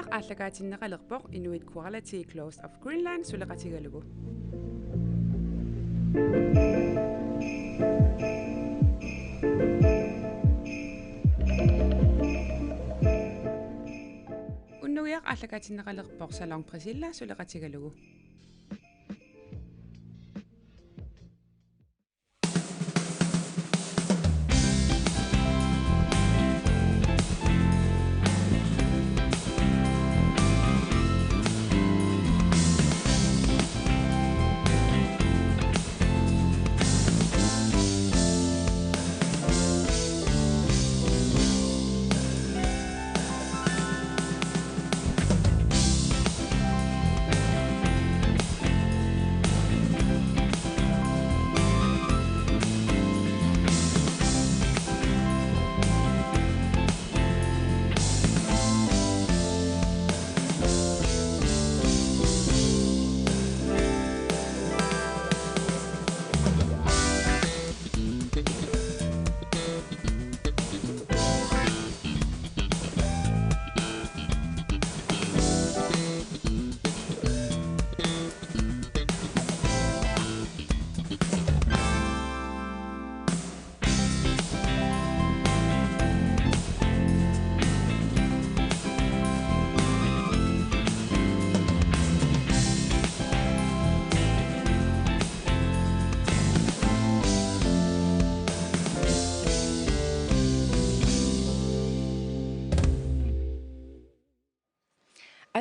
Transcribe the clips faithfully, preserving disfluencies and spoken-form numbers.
Aallakaatinneqalerpoq Inuit Quality Clothes of Greenland suleqatigalugu. Unnugiaq aallakaatinneqalerpoq Salon Priscilla suleqatigalugu.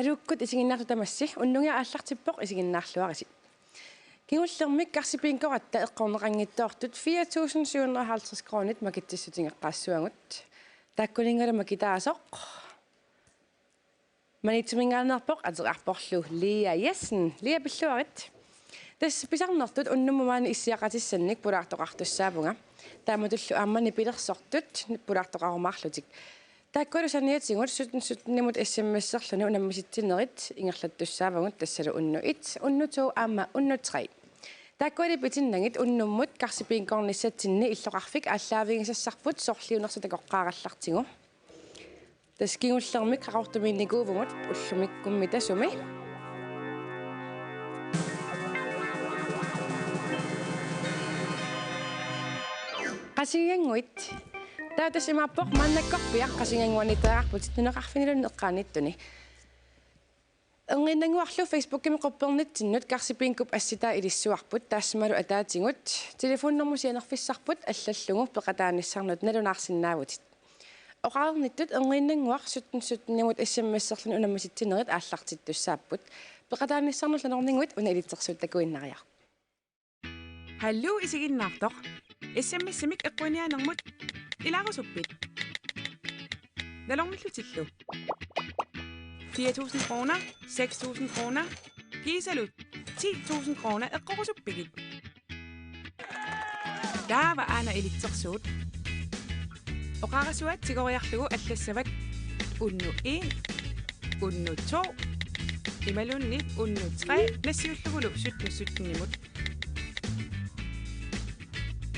Aluukkut isiginnaartut tamassi, unnugiaq aallartippoq, isiginnaarluarisi. Kingullermik Karsi Bingoratta eqqorneqanngitsoortut fire tusind syv hundrede og halvtreds kronit makitsissutigeqqaassavagut. Taakkuninngalu makitaasoq Maniitsuminngaanneerpoq, ateqarporlu Lea Jessen. Lea, pilluarit. Tassa pisarnertut unnummut maani issiaqatissannik pulaartoqartussaavunga. Taamatullu aamma nipilersortut pulaartoqarumaarlutik. Taakkualu saniatigut sytten sytten-imut S M S-erluni unammisitsinerit ingerlattussaavagut, tassalu unnuk et, unnuk to aamma unnuk tre. Taakkuali pitinnagit unnummut Karsi Bingornissatsinni illoqarfik aallaavigisassarput sorliunersoq takoqqaarallartigu. Tassa kingullermik Qaqortumiinnikuuvugut ullumikkummi tasumi. Qasigiannguit. Taava tassa imaappoq maannakkorpiaq Qasigiannguaniittarputit nunaqarfinniluunniit eqqaaniittuni. Erniinnannguarlu Facebookimi quppernitsinnut Karsi Bingorup assitaa ilissuarput, taassumalu ataatigut telefonnummernut sianerfissarput allallugu peqataanissannut nalunaarsinnaavutit. Oqarnittut erniinnannguaq sytten sytten-imut S M S-erluni unammisitsinerit aallartittussaapput. Peqataanissannut nanorniguit una ilitsersuuttakuinnariaruk. Hallo isiginnaartoq. S M S-imik eqquiniaanermut ilaarusuppit? Nalornillutillu. Fire tusind kroner, seks tusind kroner, kiisalu ti tusind kroner eqqorusuppigit? Taava aana ilitsersuut. Oqarasuaat tigoriarlugu allassavat unnuk en, unnuk to, imaluunniit unnuk tre nassiullugulu sytten sytten-imut.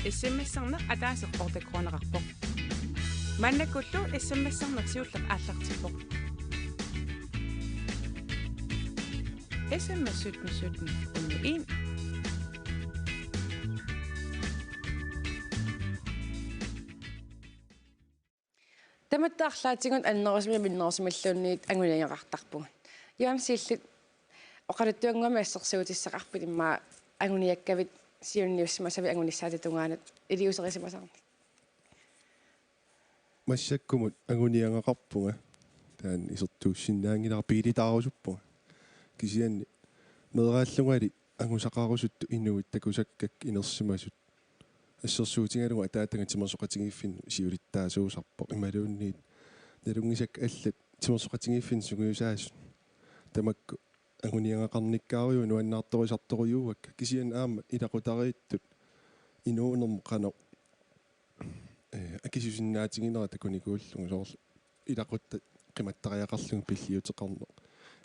S M S-erneq ataaseq otte kroneqarpoq. Maannakkullu S M S-erneq siulleq aallartippoq. S M S sytten sytten unnuk en. Tamatta arlaatigut annerusumik minnerusumilluunniit anguniagaqartarpugut. Johan, siulliit oqaluttuannguamik assersuutissaqarpit immaqa anguniakkavit siunniussimasavit angunissaata tungaanut iliuuserisimasarnik? Massakkumut anguniagaqarpunga. Taanna isertuussinnaanngilara, biilitaarusuppunga. Kisianni meeraallungali angusaqarusuttut inuit takusakkakka inersimasut assersuutigalugu ataataga timersoqatigiiffinnut siulittaasuusarpoq, imaluunniit nalunngisakka allat timersoqatigiiffinnut sungiusaasut tamakku anguniagaqarnikkaarujuit nuannaartorisartorujuuakka, kisianni aamma ilaqutariittut inuunermut qanoq, eh, akisusinnaatiginera takunikuullugu, soorlu ilaquttat qimattariaqarlugit pilliuteqarneq,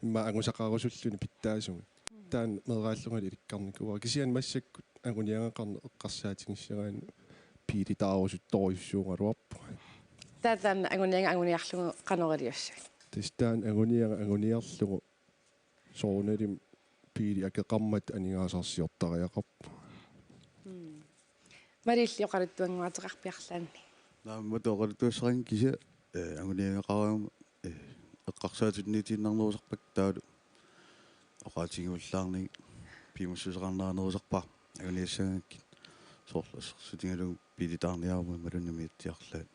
immaqa angusaqarusulluni pitsaasumik. Taanna meeraallungali ilikkarnikuuara, kisianni massakkut anguniagaqarneq eqqarsaatigissagaanni biilitaarusuttorujussuugaluarpunga. Taava taanna anguniagaq anguniarlugu qanoq iliussavit? Tassa taanna anguniagaq anguniarlugu soorunalimi biili akeqarmat aningaasarsiortariaqarpoq. Malilli oqaluttuannguateqarpiarlaanni. Naammat oqaluttuassaqanngilanga kisianni, eh, anguniagaqaraangama, eh, eqqarsaatinniitiinnarnerusarpakka taavalu oqaatigivallaarnagit piumassuseqarneranerusarpara anguniassagakkit soorlu assersuutigalugu biilitaarniaruma imaluunniit miatsiarlaat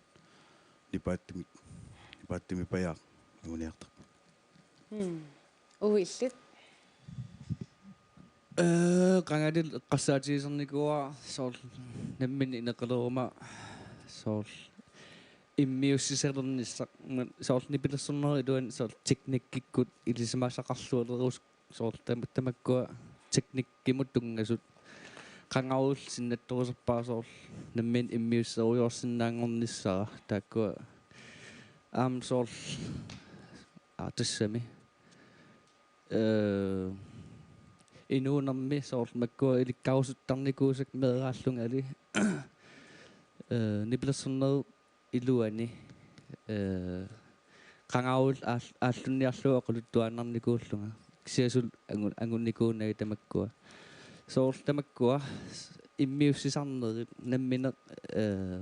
nipaattumik nipaattumik pajaaq anguniartarpoq. Mm. Uillit. Eh, qangali eqqarsaatigisarnikuuara soorlu nammineq ineqaleruma soorlu immiussisalernissaq soorlu nipilersornerup iluani soorlu teknikkikkut ilisimasaqarlualerus soorlu tam- tamakkua teknikkimut tunngasut qangarullu sinnattoruserpara soorlu nammineq immiusserujoorsinnaanngornissara taakkua aamma soorlu aa tassami eh, inuunermi soorlu makkua ilikkarusuttarnikuusakka meeraallungali eh, nipilersornerup iluani eh, qangarullu aal- aallunniarlugu oqaluttuaannarnikuullunga kisianni suli angu- angunikuunagit tamakkua soorlu tamakkua immiussisarnerit nammineq eh,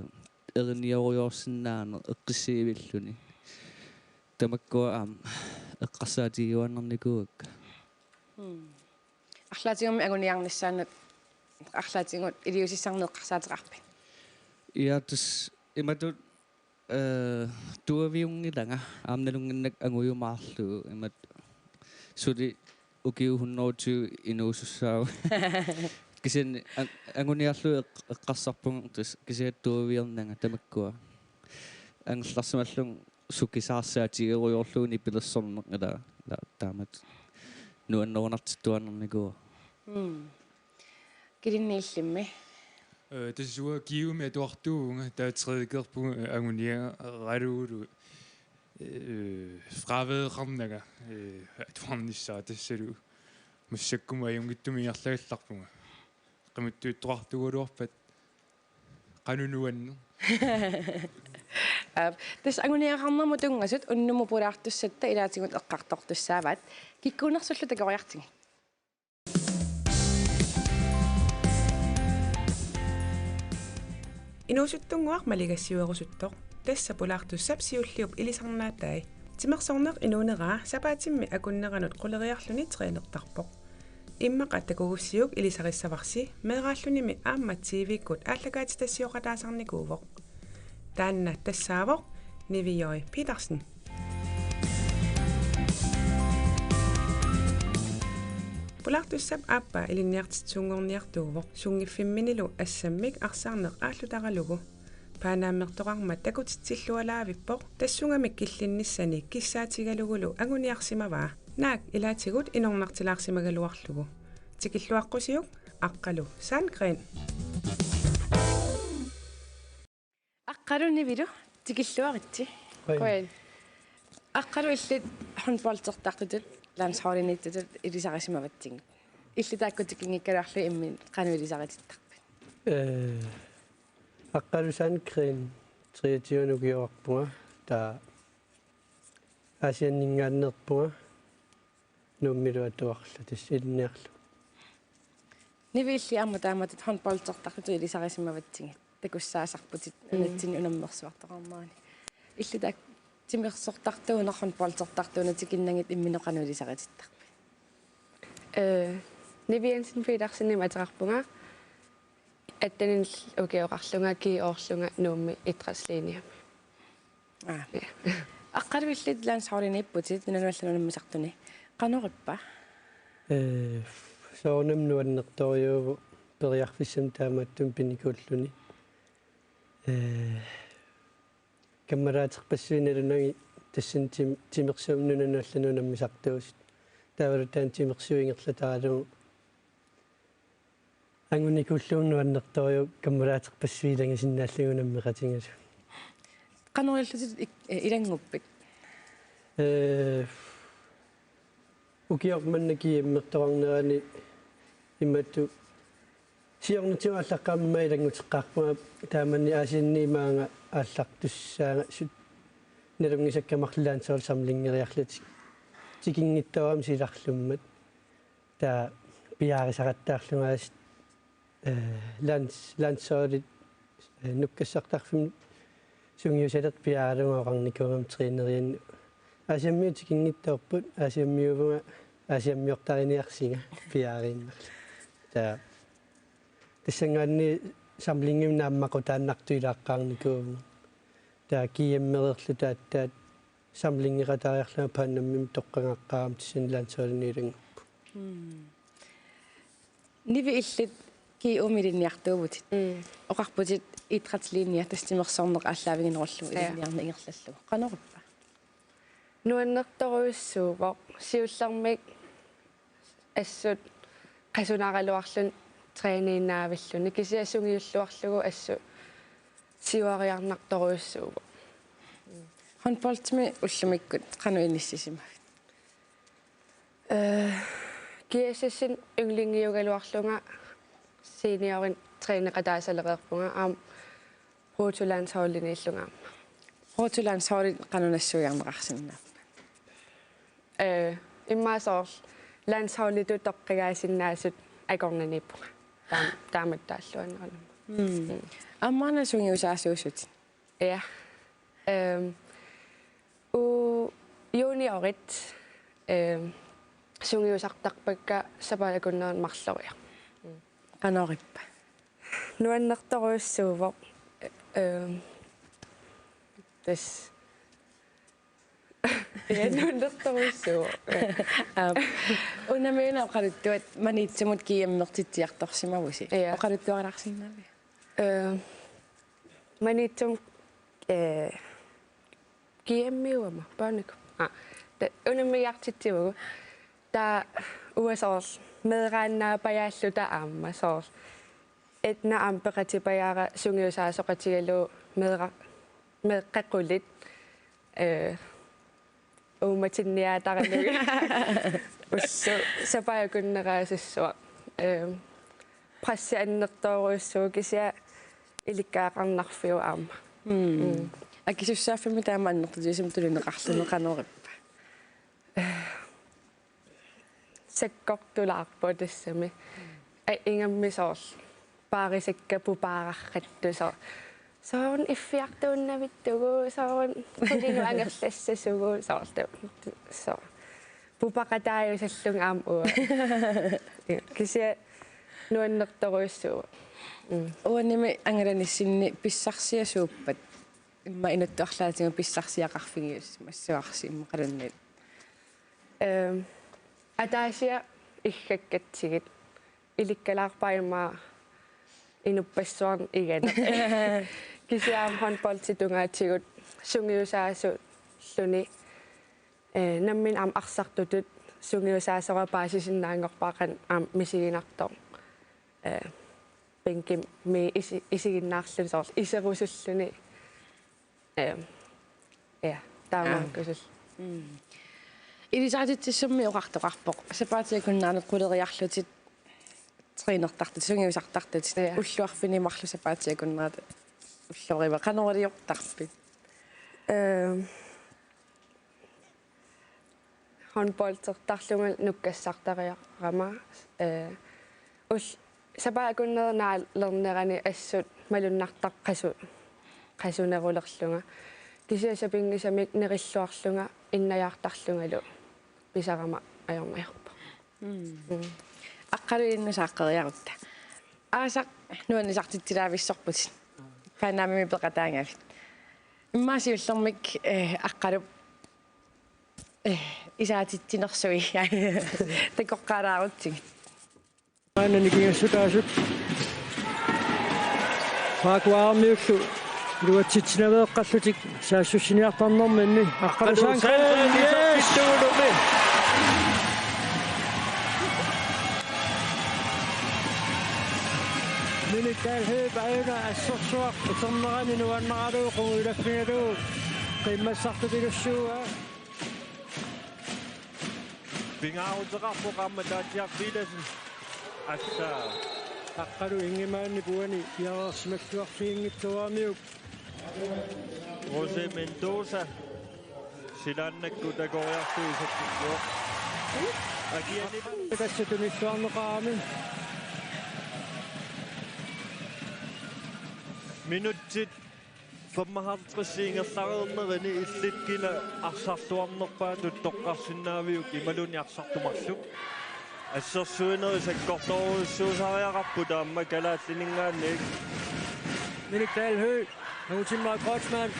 eriniorujoorsinnaaneq eqqissiivilluni tamakkua aamma eqqarsaatigiuaannarnikuuakka. Arlaatigummi anguniarnissaannut arlaatigut iliuusissannik eqqarsaateqarpit? Ja tassa imatut eh, tuaviunngilanga aamma nalunnginnakku angujumaarlugu imatut suli ukiut hundrede tyve inuusussaavugut. Kisianni an- anguniarlugu eq- eqqarsarpunga tassa kisianni tuaviornanga tamakkua angerlarsimallunga sukisaarsaatigerujoorlugu nipilersorneq ila ila taamatut nuannerunartittuaannarnikuuara. Mm. Kilinniillimmi. Eh, tassa uanga Kiumi atuartuuvunga taava tredjegerpunga anguniagaralugulu eh, fraværeqarnanga eh, atuarnissaa tassalu massakkumut ajunngitsumik ingerlagallarpunga. Qimuttuuttoqartuugaluarpat qanoq nuanneq. Aap, tassa anguniagaqarnermut tunngasut unnummut pulaartussatta ilaatigut eqqartortussaavaat. Kikkuunersullu takoriartigit. Inuusuttunnguaq maligassiuerusuttoq. Tassa pulaartussap siulliup ilisarnaatai. Timersorneq inuuneraa sapaatimmi akunneranut quleriarluni trænertarpoq. Immaqa takugussiuk ilisarissavarsi meeraallunimi aamma T V-kkut aallakaatitassiooqataasarnikuuvoq. Taanna tassaavoq Nivi Joy Petersen. Pulaartussap aappaa ilinniartitsisunngorniartuuvoq sunngiffimminnilu assammik arsaarneq aallutaralugu. Paanaammertoqarmat takutitsillualaavippoq tassungamik killinnissani kissaatigalugulu anguniarsimavaa. Naak ilaatigut inornartilaarsimagaluarlugu. Tikilluaqqusiuk Aqqalu Sandgreen. Aqqalu Nivilu tikilluaritsi. Qujan. Aqqalu illit håndboldertartutut landsholdiniittutut ilisarisimavatsigit. Illit taakku tikinngikkaluarlugit imminut qanoq ilisaritittarpit? Eh, Aqqalu Sandgreen treogtyve ukioqarpunga taava Aasianninngaanneerpunga Nuummilu atuarlugu tassa ilinniarlugu. Nivi illit aamma taamatut håndboldertartutut ilisarisimavatsigit. Takussaasarputit nunatsinni unammersuartoqarnerani. Illit taakku timersortartuuneq håndboldertartuuneq tikinnagit imminut qanoq ilisaritittarpit? Eh, Nivi Jensen Petersenimik ateqarpunga. Atteninillu ukioqarlunga, G-oorlunga Nuummi idrætslinjemi. Aa. Aqqalu illit landsholdiniipputit nunanut allanut unammisartuni. Qanorippa? Eh, soorunami nuannertorujuuvoq periarfissamik taamaattumik pinikuulluni. Eh, kammalaaterpassuit nalunagit tassani tim- timersuummik nunanut allanut unammisartuusut. Taavalu taanna timersuut ingerlataralugu angunikuullugu nuannertorujuuvoq kammalaaterpassuit ilanngusinnaallugit unammeqatigalugit. Qanoq ilillutit ik- eh, ilannguppit? Eh, ukioq manna GM-ertoqarnerani imatut siornatigut aallaqqaammut ilannguteqqaarpunga taamani Aasianni maanga aallartussaanga sut- Nalunngisakka marluk landsholdi samlingeriarlutik tikinngitsoorami silarlummat. Taava piarisaqattaarlunga aasiit, eh, lands-, landsholdit, eh, nukkassartarfimmi sungiusalerput piaaralunga oqarnikuugama træneriannut: Aasiammiut tikinngitsoorput, Aasiammiuvunga Aasiammiortariniarsinga piaariinnarlugu. Taava tassanngaanniit samlingimi naammaqutaannartut ilaaqqaarnikuuvunga. Taava G M-ereerluta aatsaat samlingeqataariarlunga Pan Amimi toqqagaqqaarama tassani landsholdinut ilanngupput. Mm. Nivi illit G U-mi ilinniartuuvutit. Mm. Oqarputit idrætslinje tassa timersorneq aallaaviginerullugu. Ja. Ilinniarneq ingerlallugu. Qanorippa? Nuannertorujussuuvoq. Siullermik assut qasunaaraluarluni træniinnaavilluni. Kisianni sungiulluarlugu assut siuariarnartorujussuuvoq. Håndboldimi ullumikkut qanoq inissisimavit? Eh, G S S-imi yndlingiugaluarlunga seniorinut træneqataasalereerpunga aamma Proto-landsholdiniillunga aamma. Proto-landsholdit qanoq nassuiarneqarsinnaappat? Eh, immaqa soorlu landsholditut toqqigaasinnaasut akornanniippunga. Taam-, taamattaalluanneraluma. Mm. Mm. Aamma una sungiusaasuusutit? Ja. Ehm, u-, juniorit, ehm, sungiusartarpakka sapaatip akunnerani marloriarlunga. Qanorippa? Nuannertorujussuuvoq. Ehm, tassa. Ja, nuannertorujussuuvoq. Aap. Unami una oqaluttuat Maniitsumut G M-ertitsiartorsimavusi. Ja. Oqaluttuarilaarsinnaaviuk? Eh, Maniitsumut, eh, G M-iuama, paaniku. Ah, ta-, unammigiartitsivugut. Taava uanga soorlu meeraannaapajaalluta aamma soorlu. Etna aamma peqatipajaara sungiusaasoqatigalugu meera-, meeqqat qulit, eh, uummatinniaataranut. Ulloq sapaatip akunnera aasassuaq. Ehm, pressi annertoorujussuuvoq kisianni ilikkagaqarnarfiuvoq aamma. Mm. Mm. Akisussaaffimmi taama annertutigisumik tunineqarluni qanorippa? Sakkortulaarpoq tassami. Ai, ingammik soorlu. Paarisakka pupaararrattut soorlu. Soorlu iffiartuunnavittugut, soorlu qulinut angerlassasugut, soorlu. Soorlu. Pupaqataajusallunga aamma uanga. Kisianni nuannertorujussuuvoq. Mm. Uanimi angalanissinni pissarsiasuuppat? Immaqa inuttut arlaatigut pissarsiaqarfigiussimassuarsi immaqaluunniit. Ehm, ataasiaq iggakkatsigit. Ilikkalaarpara immaqa inuppassuarnut iganeq. Kisianni aamma håndboldip tungaatigut sungiusaasulluni, eh, nammineq aamma arsartutut sungiusaasora paasisinnaanngorpara qanoq aamma misiginartoq. Eh, bænkimi isi-, isiginnaarluni soorlu iserusulluni. Ehm, ja, taamaakkusulluni. Mm. Ilisaatitsissummik oqartoqarpoq. Sapaatip akunnera quleriarlutit trænertartutit, sungiusartartutit. Ja. Ullut arfineq-marluk sapaatip akunnerata ulloriva. Qanoriliortarpit? Ehm, håndboldertarlunga nukkassartariaqarama, eh, ul-, sapaatip akunnera naalernerani assut malunnartarpoq qasu-, qasunerulerlunga. Kisianni sapinngisamik nerilluarlunga innajaartarlungalu pisarama ajornaviarpara. Mm. Mm. Aqqaluinnaq saaqqeriarutta. Aasaq nuannisartitsilaavissorputit. Pan Amimi peqataagavit. Immaqa siullermik, eh, Aqqalup eh, isaatitsinersui. Takoqqaalaarutsigit. Maanna nikingassutaasut. Markuarmiullu iluatsitsinaveeqqallutik saassussiniartarnerminni. Aqqalu Sandgreen, yes! Minik Dahl Høegh aajuna assersuaq uternerani nuannaralugu qungujulaffigalugu qiimmassartutilussuuaa. Pingaaruteqarpoq aamma Taatsiaq Villadsen. Assa. Aqqalu inngimaanni puani piareersimalluarfiginngitsooramiuk. José Mendoza. Silaannakkut takoriarlugu isakkukku. Akiani. Tassa tunissuarneqarami. Minutsit femoghalvtreds ingerlareernerini illit kina arsartuarnerpaatut toqqarsinnaaviuk imaluunniit arsartumarluk? Assersuineri sakkortoorujussuusariaqarput aamma kalaallininngaanniit. Minik Dahl Høegh, Joachim Mark Kreutzmann.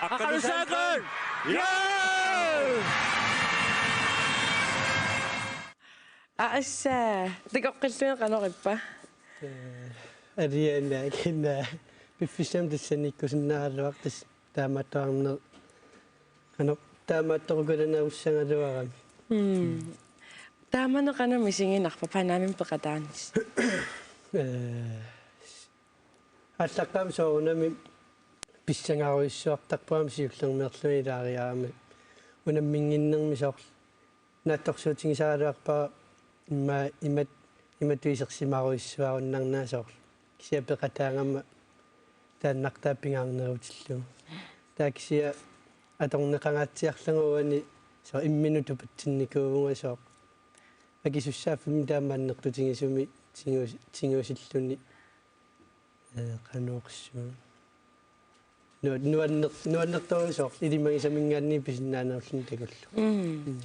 Aqqalu Sandgreen! Ja! Assa, takoqqilluni qanoq ippa? Eh, aliana kina piffissami tassaniikkusinnaagaluartoq taamaattoqarneq. Qanoq taamaattoqukulanerussagaluarami. Mm. Taamani qanoq misiginarpa Panamimi peqataanissaq? Eh, aallaqqaammut soorunami pissangarujussuartarpunga siullermeerluni ilaariarama. Unamminnginnermi soorlu naatsorsuutigisaraluarpara immaqa imat-, imatut isersimarujussuarunnarnera soorlu. Kisianni peqataagama taannartaa pingaarnerutillugu. Taava kisianni atorneqangaatsiarlunga uani soorlu imminut tupatsinnikuuvunga soorlu. Akisussaaffimmi taama annertutigisumik tigus-, tigusilluni. Eh, qanoq oqassuunga. Nu-, nuanner-, nuannertorujuk soorlu ilimagisaminngaanniit pisinnaanerulluni takullugu. Mm. Mm.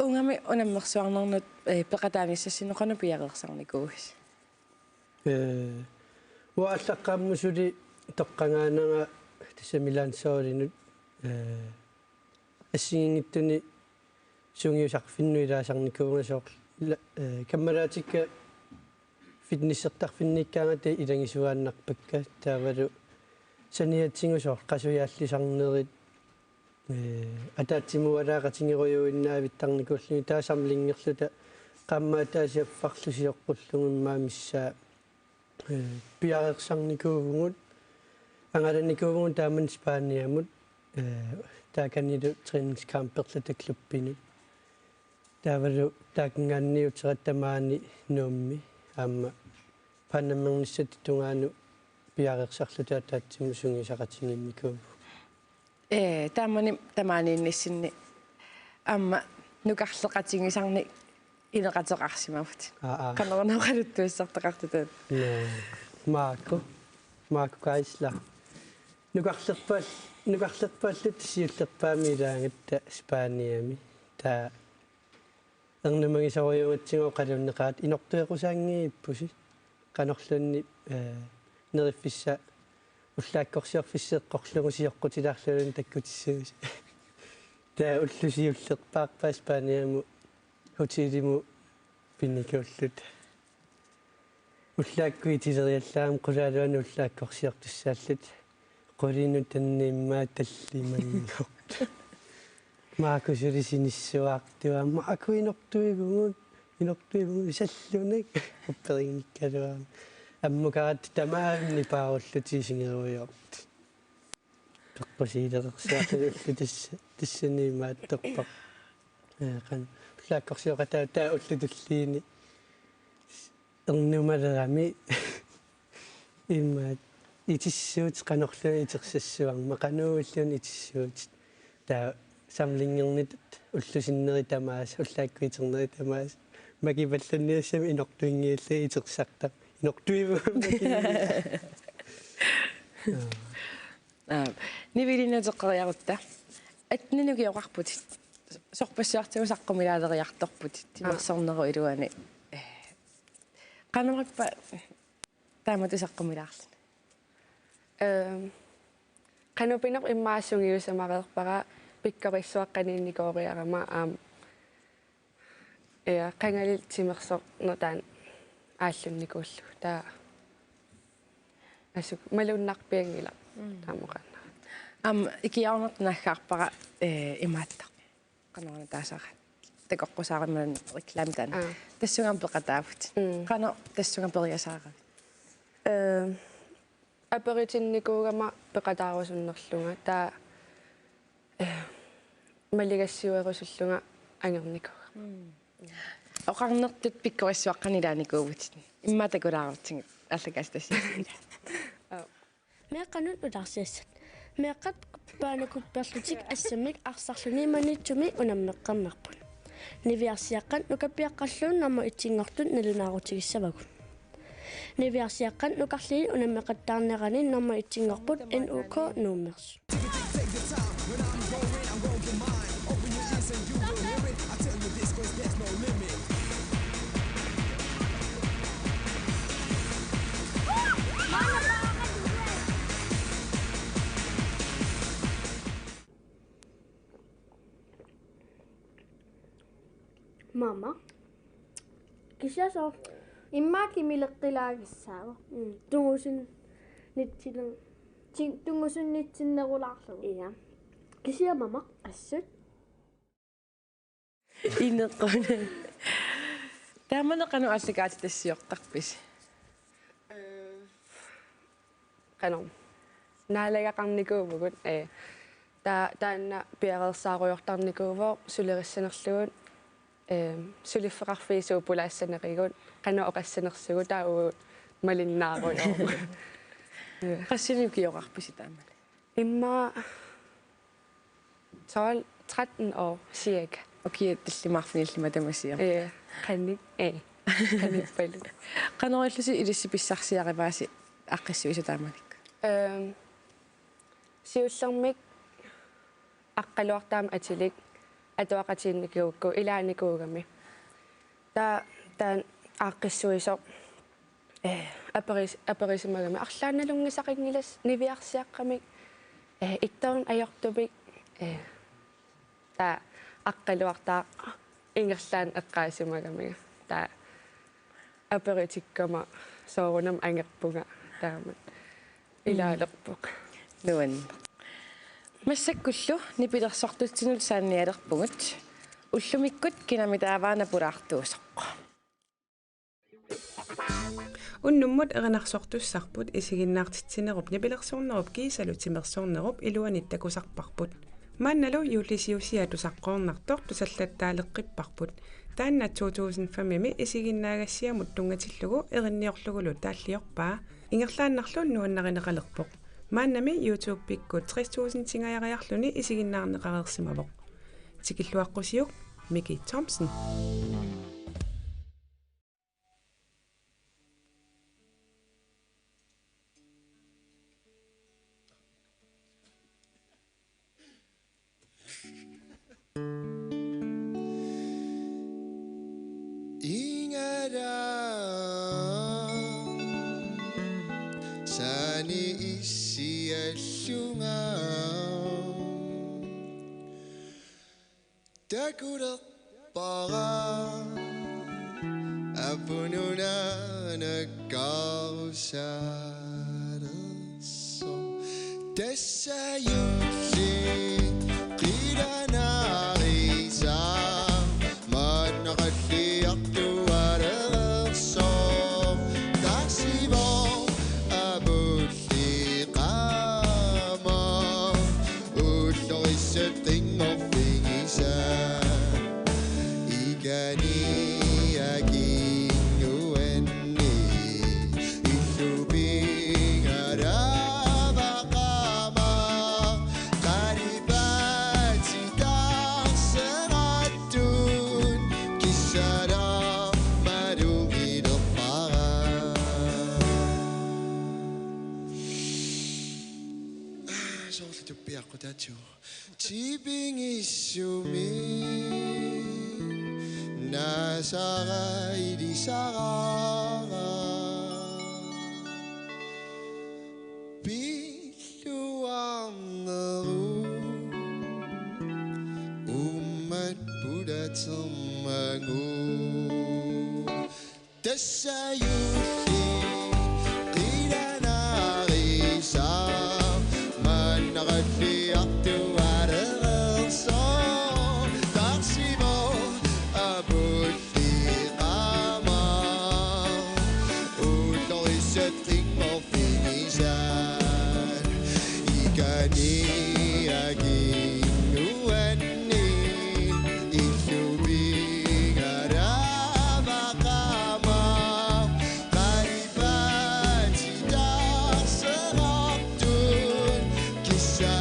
Uangami unammersuarnernut, eh, peqataanissassinut qanoq piareersarnikuuisi? Eh, uanga aallaqqaammut suli toqqagaananga tassami landsholdinut, eh, assigiinngitsuni sungiusarfinnut ilaasarnikuuvunga soorlu la-, eh, kammalaatikka fitnessertarfinniikkaangata ilagisuaannarpakka taavalu saniatigut soorlu qasujaallisarnerit, eh, ataatsimuualaaqatigerujuinnaavittarnikuullugit taava samlingerluta qaammat ataaseq affarlu sioqqullugu immaqa missaa eh, piareersarnikuuvugut, angalanikuuvugut taamani Spaniamut, eh, taakanilu træningscamperluta klubbinut. Taavalu taakanngaanniit uterata tamaani Nuummi aamma Panamernissatut tungaanut piareersarluta ataatsimut sungiusaqatigiinnikuuvugut. Ee, taamani tamaaniinnissinni aamma nukarleqatigisarnik ineqateqarsimavut. Aa, aa. Qanoruna oqaluttuassartaqartut? Naa, Maaku. Maaku Geisler. Nukarlerpaal-, nukarlerpaalluta siullerpaamik ilaagatta Spaniami. Taava ernumagisorujuugatsigu oqalunneqaat inortueqqusaanngippusi. Qanorluunniit, eh, neriffissaq ullaakkorsiorfissaq eqqorlugu sioqqutilaarlugu takkutissuusi. Taava ulloq siullerpaarpaa Spaniamut hotelimut pinikuulluta. Ullaakkut itileriallaramik qulaaluanut ullaakkorsiortussaalluta. Qulinut tanniimmaa tallimanngortoq. Maaku suli sinissuartua. Maaku inortuivugut. Inortuivugut sallunak. Upperinngikkaluarami. Ammukaratta tamaani paarullutik isigerujoortut. Peqqusiilereersiarlutillu tassa, tassani imaattorpara. Eh, qanoq. Ullaakkorsioqataa taava ullut tulliini ernumalerami imaat itissuutit qanorluunniit itersassuarmata qanuuilluunniit itissuutit. Taava samlingernit ullut sinneri tamaasa, ullaakkut iterneri tamaasa. Makipallanniassamik inortuinngillugu itersartarpara. Inortuivugut makii. Aa. Aa, nivilinut uteqqeriarutta. Attenik ukioqarputit. Sorpassuartigut saqqumilaaleriartorputit. Aa. Timersornerup iluani. Ee. Qanorippa taamatut saqqumilaarluni? Ehm, qanoq pineq immaqa sungiusamareerpara pikkorissuaqqaniinnikooriarama aamma. Ja, qangalili timersorneq taanna aallunnikuullugu. Taava assut malunnarpianngilaq. Mm. Taama oqarnera. Aamma ikiaroornartoq naaggaarpara, eh, imaattoq. Qanoruna taasara. Takoqqusaarimmat reklame taanna. Aa. Tassunga peqataavutit. Mm. Qanoq tassunga periasaarivit? Eh, aperitinnikuugama peqataarusunnerlunga. Taava, eh, maligassiuerusullunga angernikuugama. Mm. Oqarnertut pikkorissuaqqani ilaanikuuvutit. Immaqa takulaarutsigit aallakaatitassiassat. Aa. Meeqqanut nutaarsiassat. Meeqqat paanakupperlutik assammik arsarluni Maniitsumi unammeqqammerput. Niviarsiaqqat nukappiaqqallu nummer ettinngortut nalunaarutigissavagut. Niviarsiaqqat nukarliit unammeqattaarnerani nummer ettinngorput N U K Nuummersut. Mama. Kisianni soorlu immaqa kimileqqilaagissaavoq. Mm, tungusunnitsiler-, ti-, tungusunnitsinnerulaarlugu. Ja. Kisianni mama. Assut. Inequna. Taamani qanoq aallakaatitassiortarpisi? Ee, qanoq. Naalagaqarnikuuvugut, ee, ta-, taanna piareersaarujoortarnikuuvoq sulerissanerlugu, ee, suliffeqarfiit suut pulaassanerigut, qanoq oqassanersugut taava uagut malinnaarujooq. Ee. Qassinik ukioqarpisi taamani? Immaqa tolv, tretten år, cirka. Ukiut tallimaarfinni illit tamasiaq. Ee, qanoq, ee, qanoq palu. Qanoq ilillusi ilissi pissarsiarivaasi aaqqissuisa taamanikkut? Øhm, siullermik aqqaluartaamik atilik atuaqatigiinnikuugakku ilaanikuugami. Taava taanna aaqqissuisoq, ee, aperis-, aperisimagami arlaannalunngisaqanngilassi niviarsiaqqamik, ee, ittoorn ajortumik, ee, taava aqqaluartaaq ingerlaannaq eqqaasimagamiga. Taava aperitikkama soorunami angerpunga taama. Ilaalerpoq. Nuann. Massakkullu nipilersortutsinnut saannialerpugut. Ullumikkut kinamitaavaana pulaartuusoq. Unnummut erinarsortussarput isiginnaartitsinerup nipilersornerup kiisalu timersornerup iluanit takusarparput. Maannalu juullisiusiat tusaqqoornartoq tusallattaaleqqipparput. Taanna to tusind fem-imi isiginnaagassiamut tunngatillugu erinniorlugulu taalliorpaa. Ingerlaannarlu nuannarineqalerpoq. Maannami YouTube-ikkut tres tusind-ingajariarluni isiginnaarneqareersimavoq. Tikilluaqqusiuk, Miki Thomsen. Ingara sani issiallunga. Takulerpara apununanakkaarusaalersoq. Tassa juulli qilanaarisaa maanna qalliartualersoq. Taarsivoq apul liqaama ullorissat qinngorfigisat. Ikani akinguanni illupigaravaqaama qalipaatsitaarseqattut kissalaarmalugilerpara. Soorlu tuppiaqqutaatsigu. Tipigissumi naasara ilisara pilluarnerup uummat pulatermagu. Tassa juulli qilanaarisaa maanna qalliartualersoq. Taarsivoq apul liqaama ullorissat qinngorfigisat. Ikani akinguanni illupigaravaqaama qalipaatsitaarseqattut. Kissa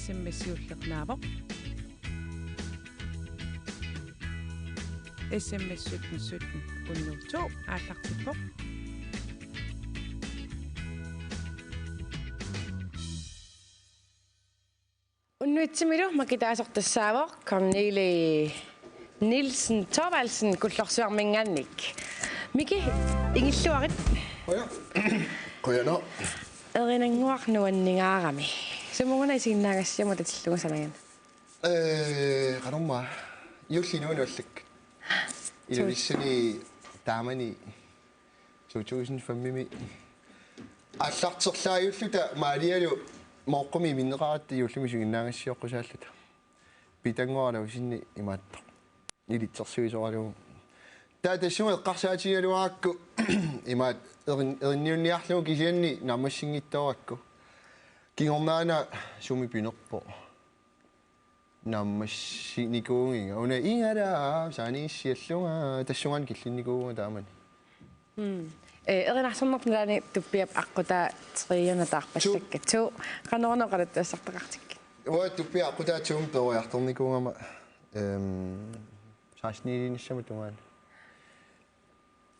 S M S-iulleq naavoq. S M S sytten sytten hundrede to aallartippoq. Unnuitsimilu makitaasoq tassaavoq Cornelie Nielsen Thorvaldsen Kullorsuarminngaanniit. Miki, ingilluarit. Quja-, qujanaq. Erinannguaq nuanningaarami. Sumut-una isiginnaagassiuk atatillugu sanagan? Ee, qanormaa. Juulli inuunuallak. Ilulissani taamani to tusind fem-imi aallarterlaajulluta Maalialu Mooqqumi iminneqaratta juullimi isiginnaagassiuussaalluta. Pitanngoralausinni imaattoq. Ilitsersuisoralugu. Taava tassunga eqqarsaatigigaluarakku imaat erin-, erinniunniarlugu kisianni naammassinngitsoorakku. Kingornagut sumi pinerpoq. Naammassinikuunnginnama. Una igalaap saaniissiallunga tassungaannaq killinnikuuvunga taamani. Mm. Ee, erinarsornerput nalaani Tuppiap aqqutaa triona taarpallakka. Tu. Tu, qanoruna oqaluttuassartaqartikkit? Uanga Tuppiap aqqutaa Tuumut peroriartornikuugama, ehm, sekstenilinnissamut tungaanut.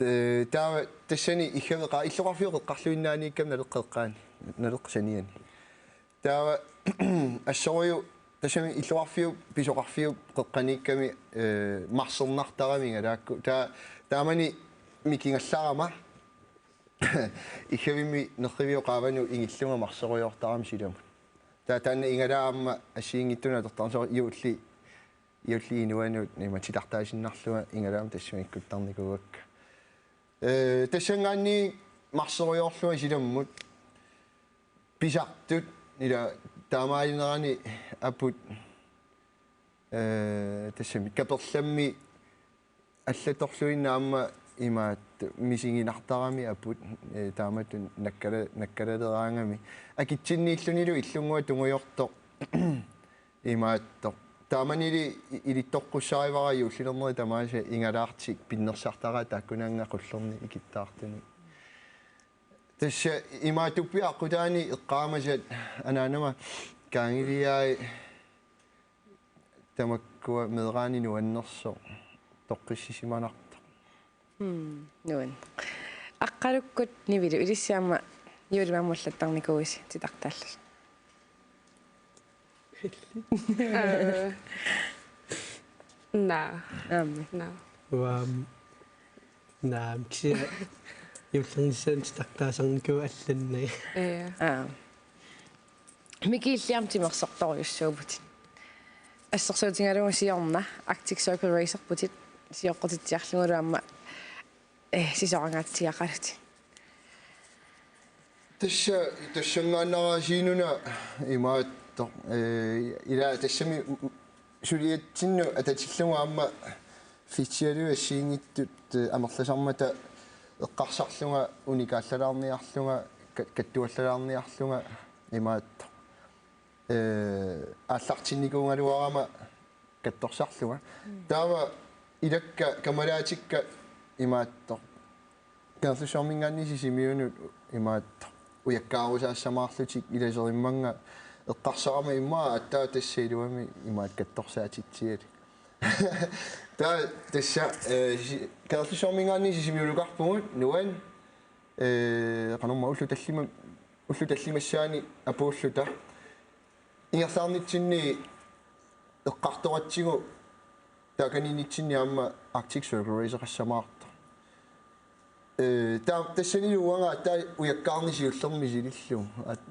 Ee, taava tassani iggaveqaaq illoqarfiup qeqqarluinnaaniikkami Naleqqap eqqaani, Naleqqap saniani. Taava assorujuk tassami illoqarfiup pisoqarfiup qeqqaniikkami, ee, marsernartarami igalaakku. Taa-, taamani mikigallarama iggavimmi nerriviup qaavanut ingillunga marsorujoortarama silamut. Taava taanna igalaap aamma assigiinngitsunut atortarnissaq juulli, juulli inuanut ima titartaasinnarlunga igalaamut tassunga ikkuttarnikuuakka. Ee, tassanngaanniit marsorujoorlunga silamut pisartut ila taamaalinerani aput, ee, tassami kaperlammi allattorluinnaq aamma imaattoq misiginartarami aput, ee, taamatut nakkala-, nakkalaleraangami. Akitsinniillunilu illunnguaq tungujortoq imaattoq. Taamanili i-, ilittoqqussaarivara juullilerneri tamaasa igalaartik pinnersartaraat taakkununnga qullerni ikittaartuni. Tassa imaattoq Tuppiap aqqutaani eqqaamasat anaanama kaangiliai tamakkua meeraani nuannersoq toqqissisimanartoq. Mm, nuann. Aqqalukkut Nivilu ilissi aamma juullimi aamma allattarnikuuisi titartaallusi? Ee, naa. Aamma. Naa. Uanga aamma. Naa, kisianni juullernissaanut titartaasarnikuuvunga allannaga. Ee. Aa. Miki illit aamma timersortorujussuuvutit. Assersuutigalugu siorna Arctic Circle Racerputit, sioqqutitsiarlugulu aamma, eh, sisorangaatsiaqalutit. Tassa, tassanngaannaraasiinuna imaattoq, eh, ila tassami suliatsinnut atatillugu aamma fedtialui assigiinngitsut, eh, amerlasarmata eqqarsarlunga unikaallalaarniarlunga, ka-, kattuallalaarniarlunga imaattoq. Eh, aallartinnikuugaluarama kattorsarlunga. Mm. Taava ilakka kamalaatikka imaattoq. Kangerlussuarminngaanniit Sisimiunut imaattoq ujakkaarusaassamaarlutik ilaserimmannga eqqarsarama immaqa aatsaat tassa iluamik imaattoq kattorsaatitsiallit. Taava tassa, eh, si-, Kangerlussuarminngaanniit Sisimiunukarpugut nuann, eh, qanormaa ullut tallima-, ullut tallimassaanni apuulluta. Ingerlaarnitsinni eqqartoratsigu taakaniinnitsinni aamma Arctic Circle Raceqassamaartoq. Ee, taa-, tassanilu uanga aatsaat ujakkaarneq siullermik misilillugu. At-,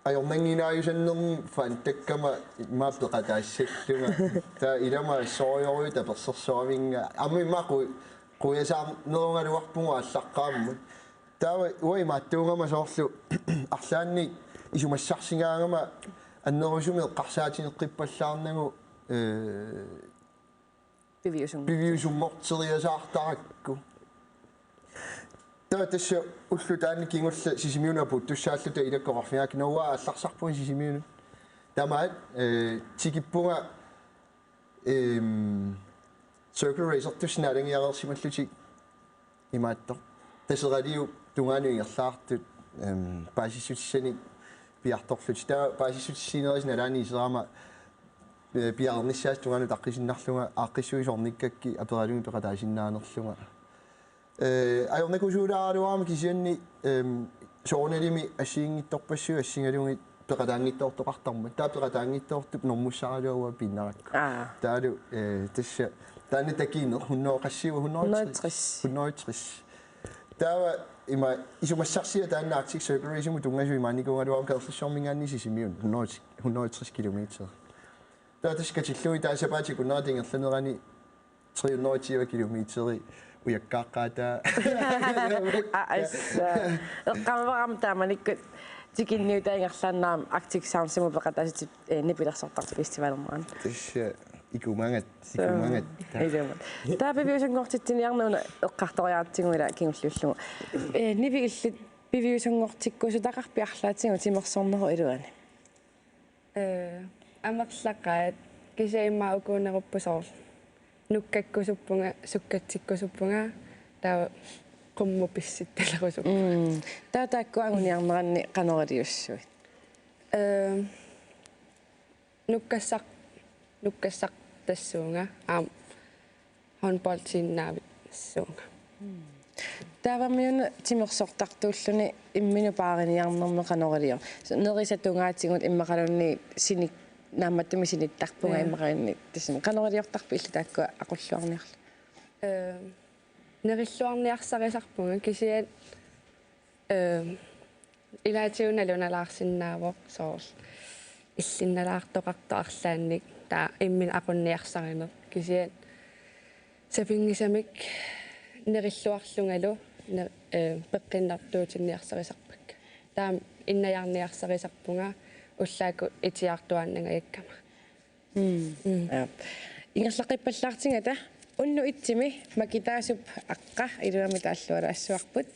ajornannginnaajussannermik fantakkama immaqa peqataassallunga. Taava ilama assorujorujuuvoq tapersersoraminga. Aamma immaqa qu-, quiasaarnerugaluarpugut aallaqqaammut. Taava uanga imaattuugama soorlu arlaannik isumassarsigaagama annerusumik eqqarsaatigeqqippallaarnagu, ee, piviusum-, piviusunngorteriasaartarakku. Taava tassa ullut taanna kingulleq Sisimiunut apuuttussaalluta ilakka oqarfigaakka, uanga aallarsarpunga Sisimiunut. Tamaat, ee, tikippunga, eem, Circle Racertussat naalagiareersimallutik imaattoq. Taseraliup tungaanut ingerlaartut, eem, paasissutissanik piartorlutik. Taava paasissutissiinerisa nalaani iserama, eh, piareernissaasa tungaanut utaqqisinnarlunga aaqqissuisoornikkakku aperalugit peqataasinnaanerlunga. Eh, ajornakusuulaaraluarama kisianni, ehm, soorunalimi assigiinngitsorpassuit assigalugit peqataanngitsoortoqartarmat. Taava peqataanngitsoortup normussaraluaruaa piinnarakku. Aa. Taavalu, eh, tassa, taanna takineq hundrede qassiuvoq, hundrede tres. Hundrede tres. Hundrede tres. Taava ima isumassarsiaq taanna Arctic Circle Race-imut tunngasut imaanikuugaluarama Kangerlussuarmiingaanniit Sisimiunut hundrede, hundrede tres kilometer. Taava tassa katillugit taava sapaatip akunnerata ingerlanerani tre hundrede og tyve kilometer ujakkaaqqaataa. Aa, assa. Eqqaamavarama taamanikkut tikinniutaa ingerlaannarami Arctic Sounds-imut peqataasutip, eh, nipilersortartut festivalerneranni. Tassa ikumagat, ikumagat. Ilumut. Taava piviusunngortitsiniarneq una eqqartoriaratsigu ila kingulliullugu. Eh, Nivi, illit piviusunngortikkusutaqarpit arlaatigut timersornerup iluani? Eh, amerlaqaat, kisianni immaqa ukuunerupput soorlu nukkakkusuppunga, sukkatsikkusuppunga, taava qummut pissittalerusuppunga. Mm. Taava taakkua anguniarneranni qanoq iliussuit? Eh, nukkassaq-, nukkassartassuunga, aamma håndboldiinnavissuunga. Taavami una timersortartuulluni imminut paariniarnermi qanoq ilior-? Nerisat tungaatigut immaqaluunniit sinik-, naammattumik sinittarpunga. Ja. Immaqaluunniit tassami qanoq iliortarpit illit taakkua aqulluarniarlutit? Eh, nerilluarniarsarisarpunga kisianni, eh, ilaatigut nalunalaarsinnaavoq soorlu illinnalaartoqartoq arlaannik, taava imminut aqunniarsarineq. Kisianni sapinngisamik nerilluarlungalu ne-, eh, peqqinnartuutinniarsarisarpakka. Taava innajaarniarsarisarpunga ullaakkut itiaartuaannangajakkama. Mm. Mm. Ja. Ingerlaqqippallaartigata unnuk etsimi Makitaasup aqqa iluamik taallualaassavarput.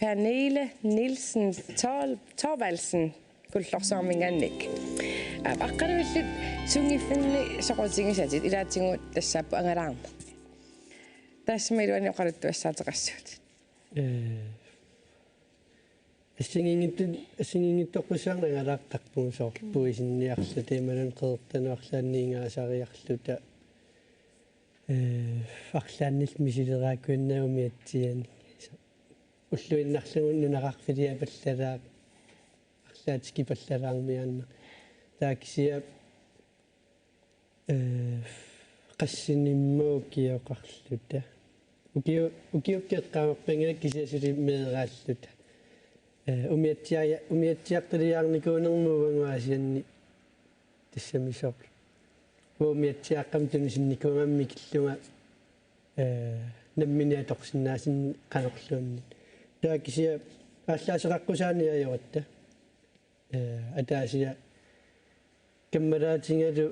Pernille Nielsen Thor-, Thorvaldsen Kullorsuarmiingaanniit. Aap, aqqalu illit sunngiffinni soqutigisatit ilaatigut tassaapput angalaarneq. Taassuma iluani oqaluttuassaateqassuutit. Eh, assigiinngitsu-, assigiinngitsorpassuarnik angalaartarpugut soorlu puisinniarluta imaluunniit qeqertanut arlaannik ingaasariarluta. Eh, arlaannillu misileraakkuinnagu umiatsiaanik. Ulluinnarlugu nunaqarfiliapallalaaq, arlaat tikipallalaarmiaannaq. Taava kisianni, eh, qassinimma ukioqarluta. Ukio-, ukiukkut eqqaamarpangilaq kisianni suli meeraalluta. Eh, umiatsia-, umiatsiaqiliaarnikuunerma uagut Aasianni tassami soorlu. Uanga umiatsiaaqqamik tunisinnikuugama mikillunga, eh, nammineq atorsinnaasunga qanorluunniit. Taava kisianni aallaaseqaqqusaanit ajoratta. Eh, ataasiaq kammalaatigalu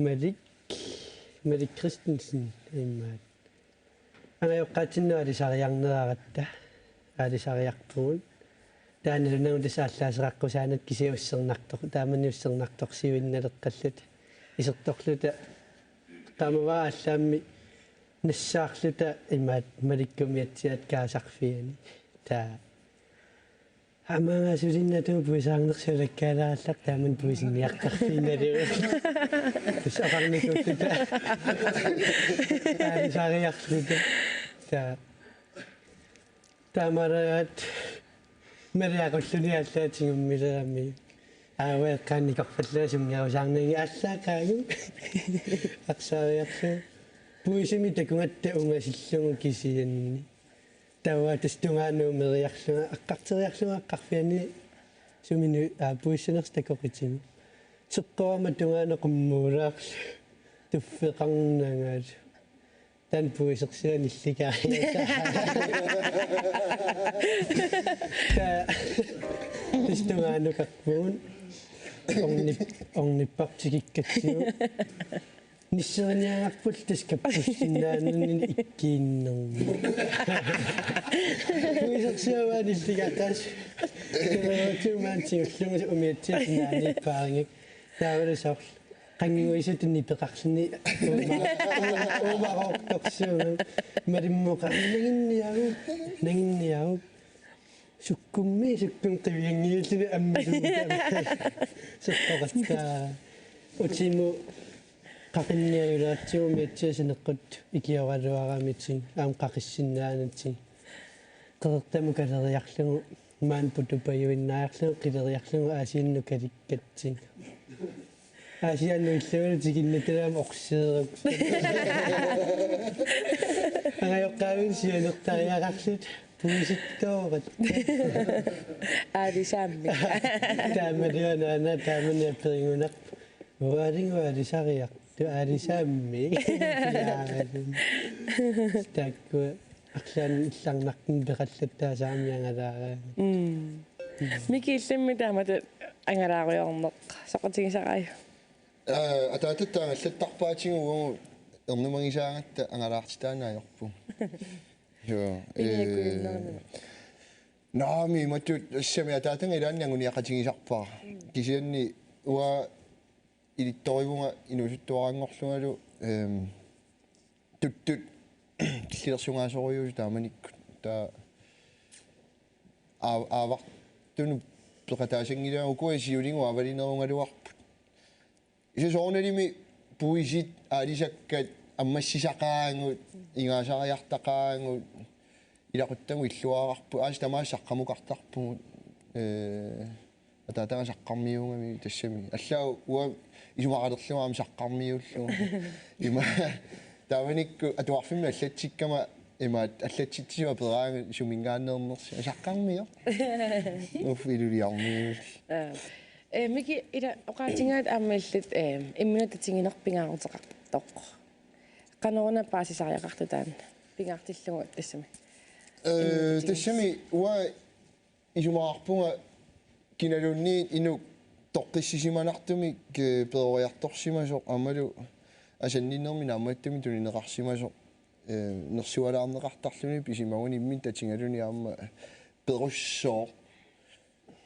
Malik, Malik Christensen immaqa. Angajoqqaatsinni aalisariarneraratta, aalisariarpugut. Taannalu nagutisa aallaaseqaqqusaanata kisianni ussernartor-, taamani ussernartorsiuinnaleqqalluta. Isertorluta. Taamava aallaammi nassaarluta imaat Malikkut umiatsiaat kaasarfiani. Taava Aamma sulinnaatunut puisaarnersoq lakkaalaarlaq taamani puisinniartarfiinnalu. Tassa oqarnikuulluta. Taalisariarluta. Ta-, taamaaleraat Malik aqulluni aallaatigummilerami. Aava eqqaannikorpallaa sunngerusaarnagit aallaqaagu. Arsaariarlugu. Puisimi takugatta ungasillugu kisianni. Taava tassa tungaanut umeriarlunga, aqqarteriarlunga aqqarfianni suminnut, aa, puissanersoq takoqitigu. Seqqorama tungaanut qummuulaarlugu. Tuffeqarnangalu. Taanna puisersuaq nillikaariasaarlugu. Taava tassa tungaanukarpugut. Ornip-, ornipparput tikikkatsigu. Nisseriniagarput tassa kappussinnaanani ikkiinnermi. Puisersuaq nilligaataas. Tassa maani tigullugu umiatsiaat sinaaniippaarigakku. Taavalu soorlu. Qanguisutut nipeqarluni uuma-, uumaroortorsuuvoq. Malimmuka nanginniaruk. Nanginniaruk. Sukkummi sukkumi qivianngillugu ammilugu seqqoqattaa. Utimut qaqinniarleratsigu miatsiaq sineqqut ikioraluaramitik aamma qaqissinnaanatik. Qeqertamut kaleriarlugu maani putupajuinnariarlugu qileriarlugu Aasiannut kalikkatsigu. Aasiannut illualu tikinnittalaam orsiirup. Angajoqqaavik sianertariaqarluta puisittoorat. Aalisaammi. Taamaliuna ana taamani aperigunarpoq. Ualingu aalisariaq. Tu aalisaammi. Taakku arlaannik illarnartut peqallattaasarami angalaaraanni. Mm. Miki, illimmi taamatut angalaarujoorneq soqutigisaraajuk? Aa, ataatatta angallattarpaatigut uagut ernumagisaagatta angalaartitaaneq ajorpugut. Joo, iniakkuinnermi. Naamik, imatut tassami ataataga ilaanni anguniaqatigisarpara. Kisianni uanga ilittorivunga inuusuttuaranngorlungalu, ehm, tuttut killilersugaasorujuusut taamanikkut. Taava aa-, aavartunut peqataasanngilagut, ukua siuligut aavalinerugaluarput. Kisianni soorunalimi puisit aalisakkat ammassisaqaagut, ingaasariartaqaagut, ilaquttagut illuararput, aasiit tamaasa saqqamukartarpugut, ee, ataataga saqqarmiuugami tassami. Allaat uanga isumaqalerlunga aamma saqqarmiuullugu. Ima taamanikkut atuarfimmi allatsikkama imaat allatsitsisut aperaangat suminngaanneernersi. Saqqarmioq. Uffa iluliarmiuulluni. Aa. Ee, Miki, ila oqaatigaat aamma illit, ee, imminut tatigineq pingaaruteqartoq. Qanoruna paasisariaqartoq taanna? Pingaartillugu tassami. Ee, imminut tatigineq. Tassami uanga isumaqarpunga kinaluunniit inuk toqqissisimanartumik, ee, peroriartorsimasoq aammalu asanninnermi naammattumik tunineqarsimasoq, ee, nersualaarneqartarluni pisimaguni imminut tatigaluni aamma perussooq.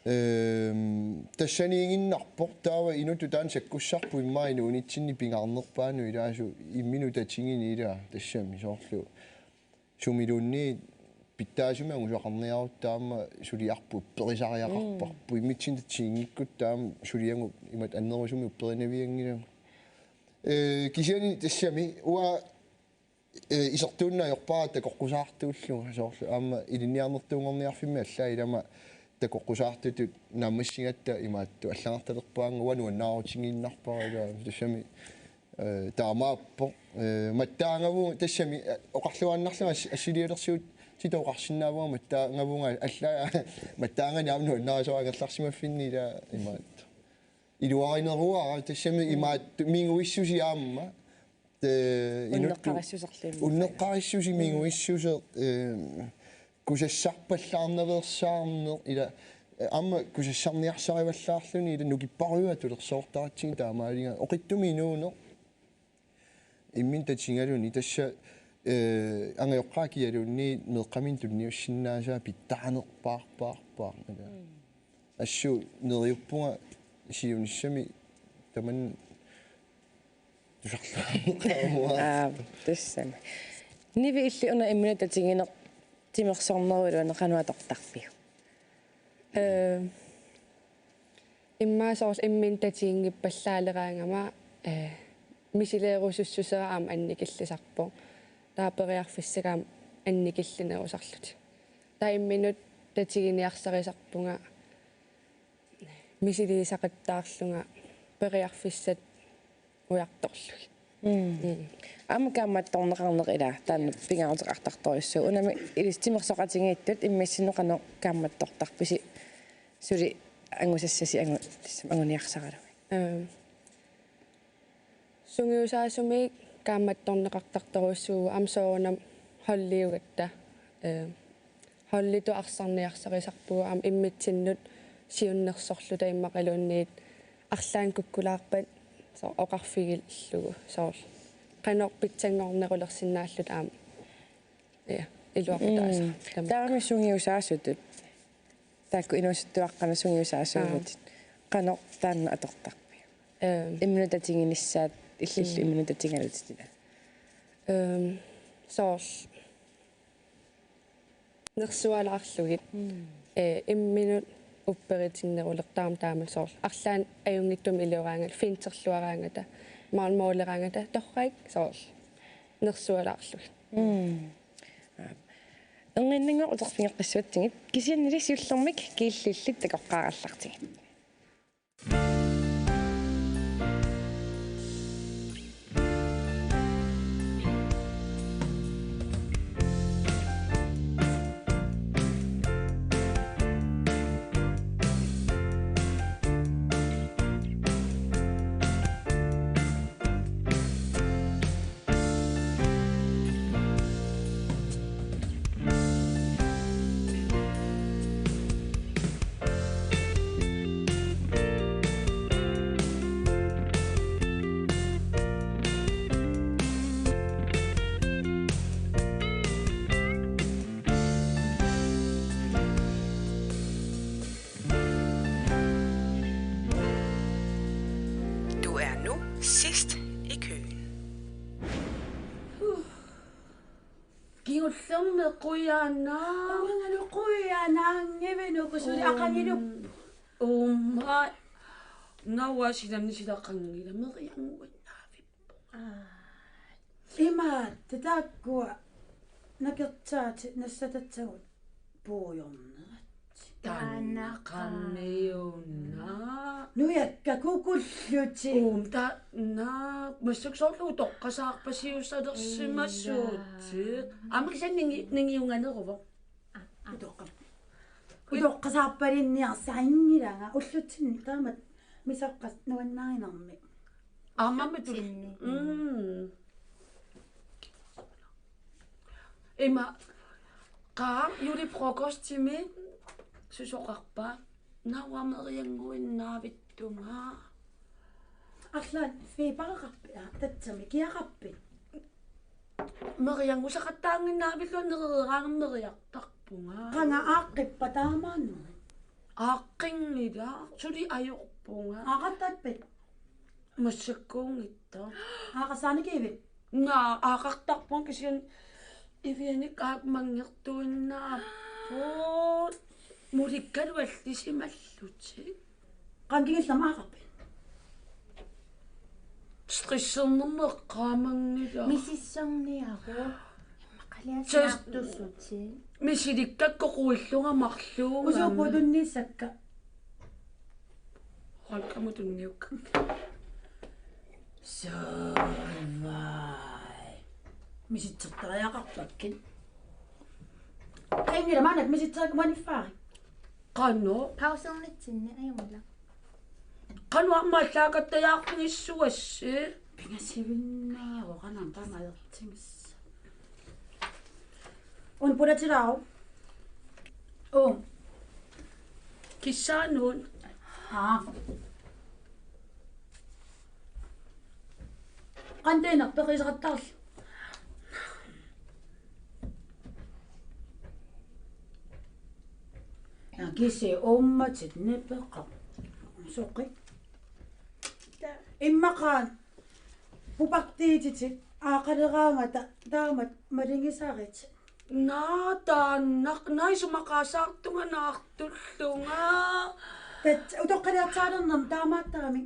Ehm, tassaniiginnarpoq taava inuttut taanna sakkussarput immaqa inuunitsinni pingaarnerpaanut ilaasoq imminut tatigini ilaa tassami soorlu sumiluunniit pitsaasumik angusaqarniarutta aamma suliarput upperisariaqarparput. Mm. Imminut tatiginngikkuttaaq aamma suliagut imatut annerusumik upperinavianngilagut. Ee, kisianni tassami uanga ee, isertuunneq ajorpara takoqqusaartuullunga soorlu aamma ilinniarnertuunngorniarfimmi allaat ilama takoqqusaartutut naammassigatta imaattoq allagartalerpaannga uanga nuannaarutigiinnarpara ilaa tassami, ee, taamaappoq, ee, mattaagavunga tassami, ee, oqarluaannarlunga as-, assilialersuutitut oqarsinnaavunga mattaagavunga allaat mattaagani aamma nuannarisara angerlarsimaffinni ilaa imaattoq. Iluarineruara tassami imaattoq minguissusi aamma. Ee, inuttu-, unneqqarissuserlugu. Unneqqarissusi minguissuseq, ee, kusassarpallaarnaveersaarneq ila, ee, aamma kusassarniarsarivallaarluni ila nukipparujuit atulersoortaratsigit taamaaliga oqittumik inuuneq imminut tatigaluni tassa, ee, angajoqqaat kialuunniit meeqqaminnik tunniussinnaasaat pitsaanerpaarpaarpaaq ila. Mm. Assut neriuppunga siunissami tamanna tusarluarneqarama. Aa, tassami. Nivi, illit una imminut tatigineq timersornerup iluani qanoq atortarpiuk? Ee, immaqa soorlu imminut tatiginngippallaalereerama, ee, misileerusussuseq aamma annikillisarpoq. Taava periarfissat aamma annikillinerusarlutik. Taava imminut tatiginiarsarisarpunga misiliisaqattaarlunga periarfissat ujartorlugit. Mm. Mm. Aamma kaammattorneqarneq ilaa taanna pingaaruteqartartorujussuuvoq. Unami ilissi timersoqatigiittut immissinnut qanoq kaammattortarpisi suli angusassasi angu-, anguniarsaralugit? Ehm, sungiusaasumik kaammattorneqartartorujussuuvoq aamma soorunami holdiugatta. Ehm, holditut arsarniarsarisimasarpugut aamma immitsinnut siunnersorluta immaqaluunniit arlaannik kukkulaarpat soorlu oqarfigillugu soorlu qanoq pitsanngornerulersinnaalluta aamma. Ja, iluaqutaasarput. Mm. Tamarmik sungiusaasutut. Taakku inuusuttuaqqanut sungiusaasuuvutit. Aa. Qanoq taanna atortarpiuk? Ehm. Imminut tatiginissaat illillu. Mm. Imminut tatigalutit ilaa. Ehm, soorlu nersualaarlugit. Mm. Ee, imminut upperitinnerulertarami taamatut soorlu arlaannik ajunngitsumik ilioraangata, finterluaraangata, marmorleraangata, torrak soorlu nersualaarlugit. Mm. Erniinnannguaq uterfigeqqissuatsigit, kisiannili siullermik killillit takoqqaarallartigit. Du er nu sidst i køen. Kingullermi qujanaq. Uangalu qujananngivik, uku suli. Um. Aqaguilu. Uumma. Naua silanni silaqanngila meriannguinnaavippunga. Aa. Imaattoq taakkua nakertaatit nassatatsagut puujornerat. Taanna qammiuna. Nujakka kukullutik. Uum, taanna. Massakkut soorlu utoqqasaarpasiuussalersimasuutit. Aamma kisianni ningi-, ningiunganeruvoq. Utoqqa-, utoqqasaarpalinniarsarinngilanga ullutsinni taamatut misaqqat nuannarinermi. Aammami tuli. Sinni. Mm. Ima, qaa, julefrokostimi susoqarpa? Naua meriannguinnaavittunga. Arlaannik febereqarpit? Aa, tassami kiaqarpit? Merianngusaqattaannginnaavillugu, nerereeraangama meriartarpunga. Qanga aaqqippa taamaannermi? Aaqqinngilaq, suli ajorpunga. Aaqartarpit? Massakkuunngitsoq. Aaqarsaanikivit? Naa, aaqartarpunga kisianni ivianik aamma manngertuinnaapput. Mulikkalu allisimallutik. Qanga kingullermi aaqarpit? Stressernermi eqqaamanngilaq. Misissorniaruk. Immaqaliassiartussutit. Misilikkakku quillunga marluugami. Usuukkut tunniussakka. Holkamut tunniukkakka. Solvay. Misissortariaqarpakkit. Qanngilaq maanna misissortariaqarpit maniffaari. Qanoq? Pausernitsinni ajunngilaq. Qanoq aamma allaakattajaarfigissuassi? Pingasivinnaavoq qanoq taama ajortigisoq. Una pulatilaaru. Uu. Kissaanut. Aa. Qantiinertoq iseqattaarlu. Akisi uummatit nipeqarput. Soqi. Immaqa pupartiititit aaqaleraangata taamatut malugisaritit. Naa, taannaq, naa, isumaqasaartunga naartullunga. Tassa utoqqaliartaalernermi taamaattarami.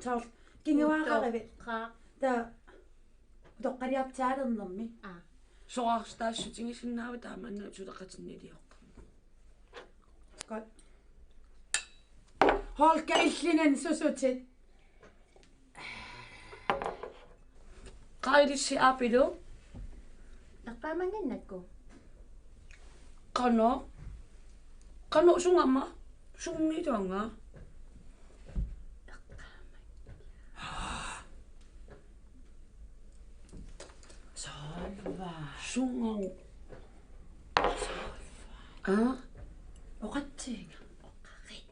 Soorlu kinguaaqarivit. Utoqqa-. Taava utoqqaliartaalernermi. Aa. Soraarstaassutigisinnaava taamanna suleqatinnilioq. Godt. Holka illinen susutit. Qailissi apilu. Eqqaamannginnakku. Qanoq? Qanoq sungama? Sunngilanga? Solvay. Sungang. Solvay. Aa? Oqatsiinga. Oqarit.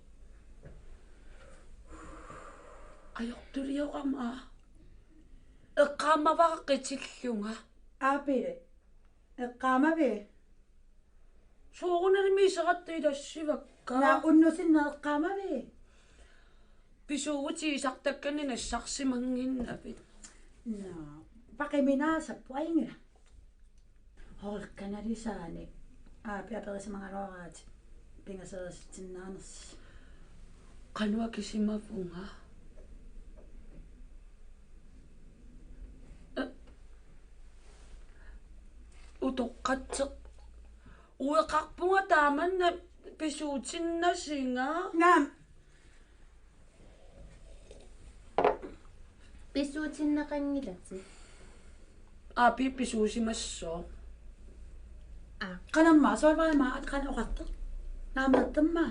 Ajortuliorama. Eqqaamavara qitillunga. Aapili. Eqqaamavit? Soorunalimi iseqatta ilassivakka. Naa, unnussinnut eqqaamavit? Pisuuvutit isertakkanni nassarsimannginnavit. Naa, paqiminaassapput ajunngilaq. Holka nalisaani. Aapi aperisimagaluaraat. pingasoriartitsinnaanersi. Qanoq akisimavunga? Utoqqatseq. Ueqarpunga taamanna pisuutinnasinga. Naam. Pisuutinneqanngilatit. Aapi pisuusimassooq. Aa, qanamma, soorlu aamma, at qanoq oqartoq. Naammattamma.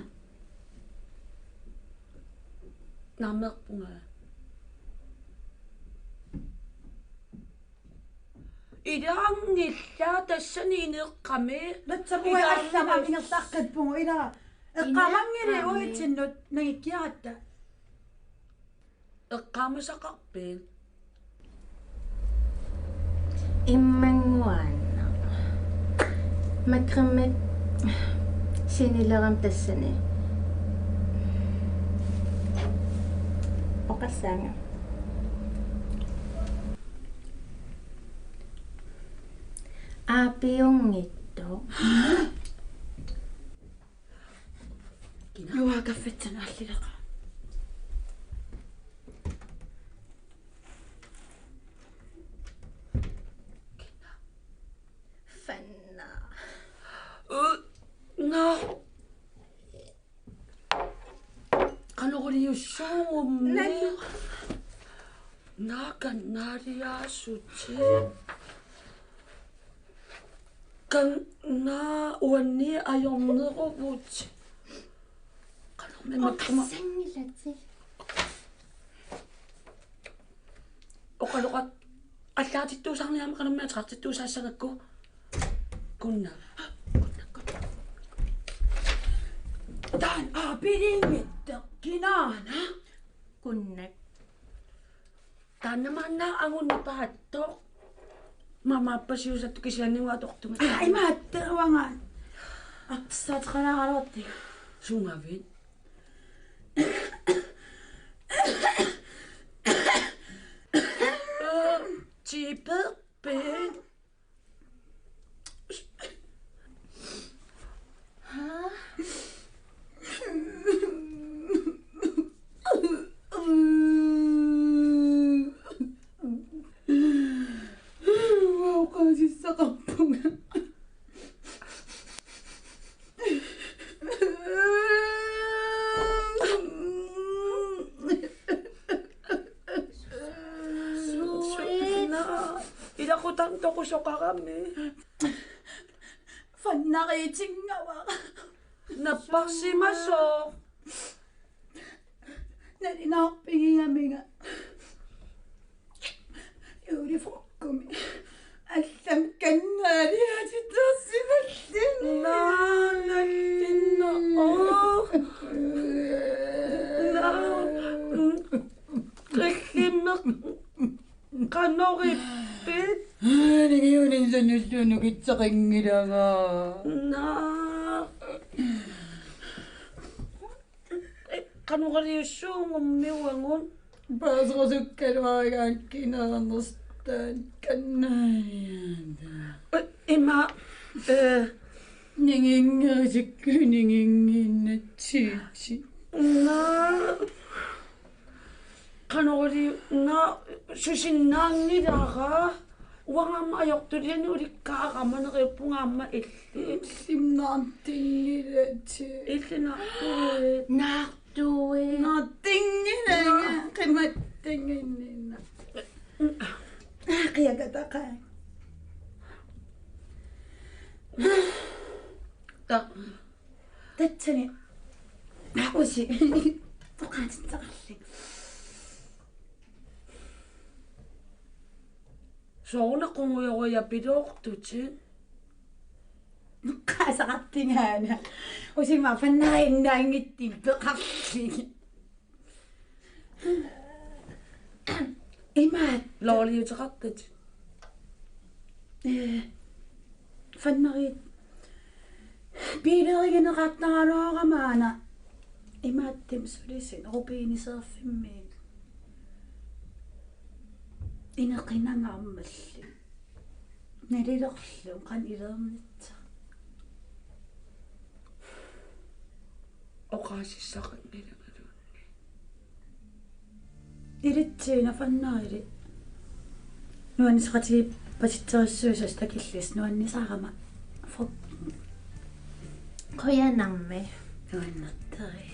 Naammatpunga. Ilaanngilaq tassani ineqqami. Natsamuai ilaanngilaq. Allama ingerlaqqippugut ila. Eqqaamanngilagut. Ineqqami. Uitsinnut nangikkiaratta. Eqqaamasaqarpit? Immannguaannaq. Makrimmik sinilerami tassani. Oqassaanga. Aapiunngitsoq. Kina. Uanga kaffitsanut allileqaanga. Kina. Fanna. Øh, nå. Qanoq iliussuugummi? Nanu. Naa, kannaaliaassutit. Kan-, naa, uanni ajorneruvutit. Qanormi makkuma. Oqassanngilatit. Oqaloqat-, allaatittuusaarniarama qanormi ateqartittuusaassagakku. Kunna. Taanna aapiliinngitsoq kinaana? Kunnak. Taanna maanna angut nipaattoq. Mamaappa siusattu kisianni uanga atortunga. Aa, imaattoq uanga. Aqsaateqalaaraluartigu. Sungavit? Tiipeerpit? Oqaasissaqarpunga. Suit. Ilaqutaq toqusoqarami. Fannariitinngavara. Napparsimasoq. Nalinaarpigigaminga. Julefrokostikkumi allamik kannaaliaatitaarsimalluni. Naanattinno. Oo. Naa. Qillimmeq. Qanoq ippit? Ningiunin sanulluunniit nukitseqanngilanga. Naa. Qanoq iliussuugummi uagut? Paaserusukkaluaraanni kinaarnertaan kannaaliaata. Ima, eh. Ninginngisikku ninginnginnatsiitsi. Naa. Qanoq iliu-, naa, susinnaanngilara. Uanga aamma ajortuliani ulikkaarama neriuppunga aamma illit. Illinnaartinngilati. Illinnaartuit. Naartuit. Naartinngilanga. Naa. Qimattanginnina. Aa, qiakataqaaq. Ta- Tassani. Naakusi. Toqaatissaqarli. Sooruna qungujorujapiloortutit? Qaasaqartingaana. Usima fannariinnaanngitsunik peqarlugit. Imaat. Looriuteqartut. Ee, fannariit. Biilerigineqartaraluarama aana. Imaattumik sulisut rubiniseerfimmiit. Ineqinangaarmalli. Nalilerlugu qanoq iliornitsoq. oqaasissaqanngilanga. Ilitsi nafannaili. Nuannisaqatigiippasitsersuisa takillis nuannisaarama. Fucking. Qujanarmi. Nuannertari.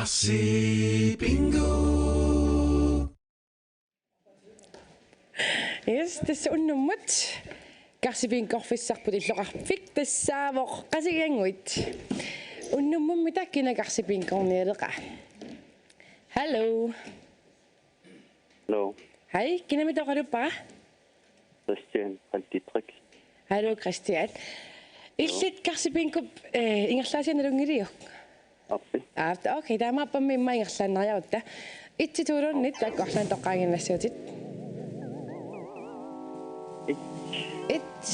Karsibingo. Yes, tassa unnummut karsibingorfissarput illoqarfik tassaavoq Qasigiannguit. Unnummut kina karsibingornialeqaa? Hallo. Hallo. Hej, kinamita oqaluppara? Christian Didrik. Hallo, Christian. Illit karsibingup, eh, ingerlaasiaq nalunngiliuk? Aappi. Aap, okay, taamaappammi immaqa ingerlaannariarutta. Itsi tuulunni taakku arlaannik toqqaannginnassaatit. Et. Et.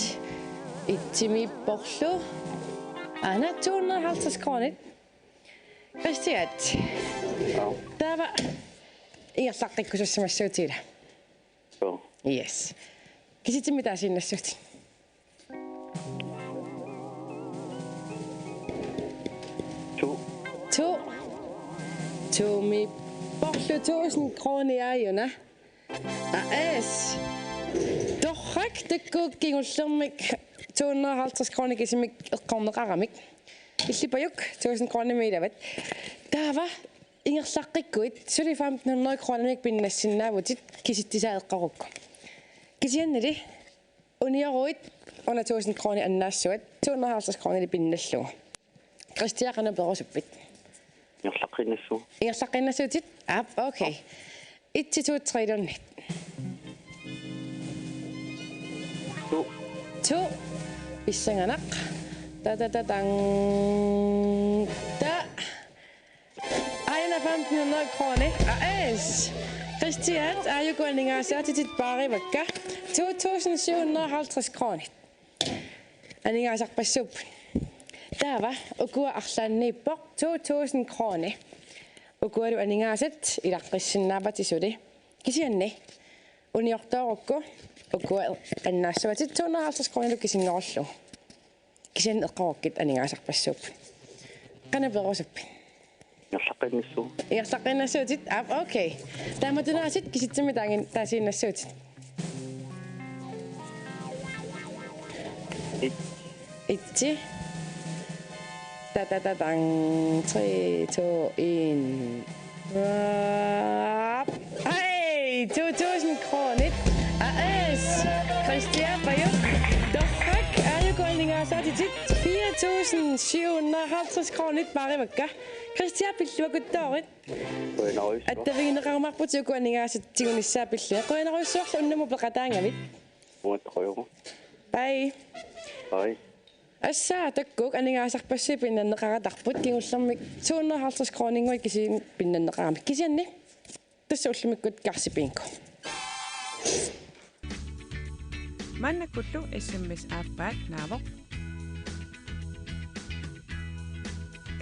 Itsimiipporlu. Aana to hundrede og halvtreds kronit. Christian. Ja. Taava ingerlaqqikkusussimassaatit ilaa. Så. Yes. Kisitsimi taasiinnassaatit? To. To. Tumiipporlu tusind kroner aajuna. Aas. Torrak, taakku kingullermik to hundrede og halvtreds kroner kisimik eqqorneqaramik. Illit Pajuk, tusind kronimik ilavat. Taava ingerlaqqikkuit suli femten hundrede kronenik pinnassinnaavutit kisitsisaa eqqorukku. Kisiannili unioruit una tusind kroner annaassavat to hundrede og halvtreds kronili pinnallugu. Christian, qanoq perusuppit? Ingerlaqqinnassuugut. Ingerlaqqinnassuutit? Aap, okay. Itsi tuut triilunni. To. To. Pissanganaq. Ta, ta, ta, tang. Ta. Aajuna femten hundrede kroner. Aas. Christian, aajuku aningaasaatitit paarivakka to tusind syv hundrede og halvtreds kroner. Aningaasarpassuupput. Taava ukua arlaanniippoq to tusind kroner. Ukualu aningaasat ilaqqissinnaavatit suli. Kisianni uniortoorukku ukua annaassavatit to hundrede og halvtreds kronillu kisinngorullugu. Kisianni eqqorukkit aningaasarpassuupput. Qanoq perusuppit? Ingerlaqqinnassuugut. Ingerlaqqinnassuutit? Aap, okay. Taamatunaasiit kisitsimi taangin taasiinnassuutit. Et. Itsi. Ta, ta, ta, tang. Tre, to, en. Aap. Hej, to tusind kronit. Aas. Christian Pajuk. Torrak, aajuku aningaasaatitit fire tusind syv hundrede og halvtreds kronit paarivakka. Christian, pilluakuttoorit. Qujanarujussuaq. Attavigineqarumaarputit uku aningaasat tigunissaat pillugit. Qujanarujussuarlu unnummut peqataagavit. Uattaqajugu. Bye. Hej. Tassa taakku aningaasarpassuit pinnanneqaratarput, kingullermik to hundrede og halvtreds kroninnguit kisianni pinnanneqaramik. Kisianni tassa ullumikkut karsibingo. Maannakkullu S M S aappaat naavoq.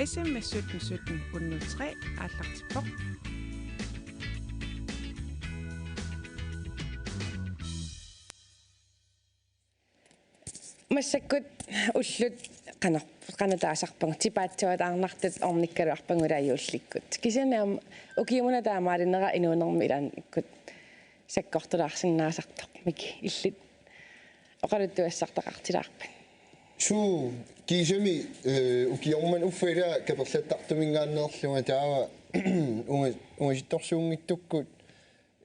S M S sytten sytten hundrede tre aallartippoq. Massakkut ullut qanoq, qanoq taasarpagut, tipaatsuataarnartut ornikkaluarpagut ilaa juullikkut. Kisianni aamma ukiumuna taamaalinera inuunermi ilaannikkut sakkortulaarsinnaasartoq, Miki, illit oqaluttuassartaqartilaarpat? Suu, kiisami, eh, ukioq manna uffa ilaa kaperlattartuminngaanneerlunga taava unga-, ungasittorsuunngitsukkut,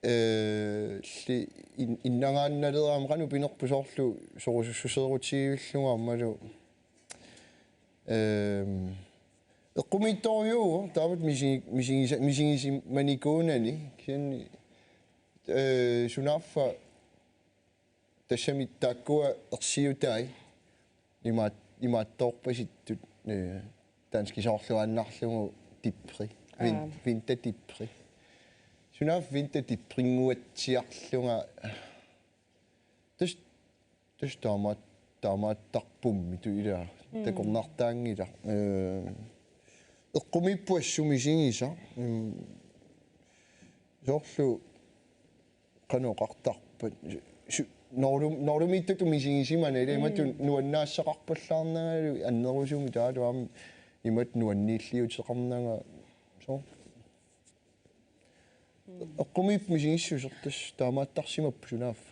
eh, li-, in-, innangaannaleraangama qanoq pinerpoq, soorlu sorusussuseerutigivillunga aammalu, ehm, eqqumiitsorujuuvoq taamatut misigi-, misigisa-, misigisimanikuunani, kisianni, eh, sunaaffa tassami taakkua ersiutai imaat-, imaattoorpasittut, eh, danskisoorluaannarlugu dipri. Vin-, Aa. Vinterdipri. Sunaaffa vinterdipringuatsiarlunga. Tassa, tassa taamaat-, taamaattarpummi tu ilaa. Mm. Takornartaanngilaq. Eh, eqqumiippoq assut misigisaq. Mm. Soorlu qanoq oqartarpat, su-, norlu-, norlumiittutut misigisimaneq ilaa, imatut nuannaassaqarpallaarnangalu annerusumik taavalu aamma imatut nuanniilliuteqarnanga, soorlu. Eqqumiippoq misigissuseq, tassa taamaattarsimappoq sunaaffa.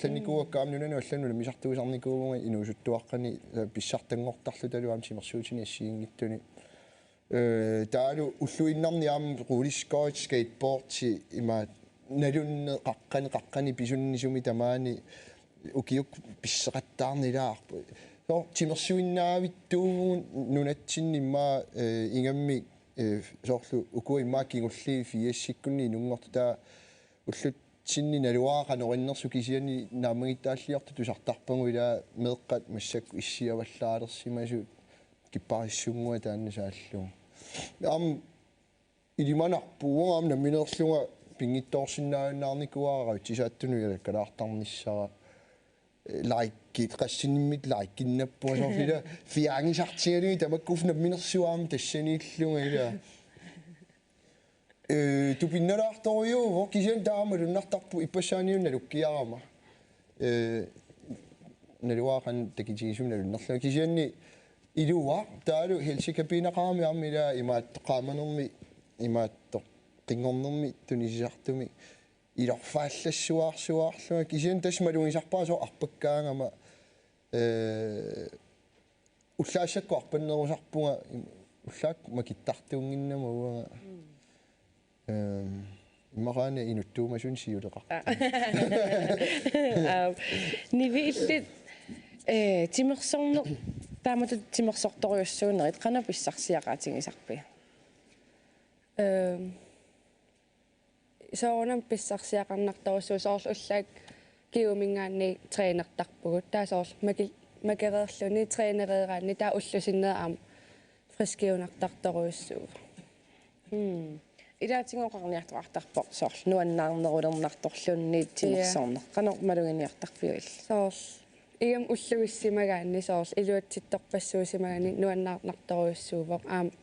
allannikuuakka aamma nunanut allanut unammisartuisarnikuuvunga inuusuttuaqqani, eh, pissartanngortarlutalu aamma timersuutinik assigiinngitsuni. Eh, taavalu ulluinnarni aamma rulleskøjt, skateboardi, imaat nalunneq qaqqani, qaqqani pisunnisumi tamaani ukiukkut pisseqattaarnilaarpoq. Soorlu timersuinnaavittuuvugut nunatsinni immaqa, eh, ingammik, eh, soorlu ukua immaqa kingulliit firsikkunni inunngortut, taava ullutsinni naluara qanoq innersoq, kisianni naammagittaalliortut tusartarpagut, ilaa meeqqat massakkut issiavallaalersimasut kipparissunnguaq taanna saallugu. Aamma ilimanarpoq, uanga aamma nammineerlunga pinngitsoorsinnaajunnaarnikuuara ravittisaattunut ilakkalaartarnissara. Likit, qassinimmik likinnappunga, soorlu ilaa fjernartigalugit tamakkuuffik namminersuarmi tassaniillunga ilaa. Eh, tupinnalaartorujuuvoq, kisianni taama malunnartarpoq ippassaaniunut nalukkiarama. Eh, naluara qanoq takitigisumik nalunnerlunga. Kisianni iluaq, taavalu helsekabinaqarami aamma ilaa imaattoq qaamanermi, imaattoq qinngornermi tunisisartumik ilorfaallassuaarsuaarlunga, kisianni tassa malugisarpara soorlu arpakkaangama, eh, ullaassakkut arpannerusarpunga, im-, ullaakkut makittartuunnginnama uanga. Ehm, immaqaana inuttuumasunik siuleqarpunga. Aa, Nivi, illit, eh, timersorneq, taamatut timersortorujussuunerit qanoq pissarsiaqaatigisarpit? Ehm, soorunami pissarsiaqarnartorujussuuvoq, soorlu ullaakkut GU-minngaanniit trænertarpugut. Taava soorlu maki-, makereerluni trænereeraanni taava ullup sinnera aamma friskiunartartorujussuuvoq. Mm. Ilaatigut oqarniartoqartarpoq soorlu nuannaarnerulernartorluunniit timersorneq. Qanoq maluginiartarpiuk illit? Soorlu ingammik ullup issimagaanni soorlu iluatsittorpassuusimagaanni nuannaarnartorujussuuvoq. Aamma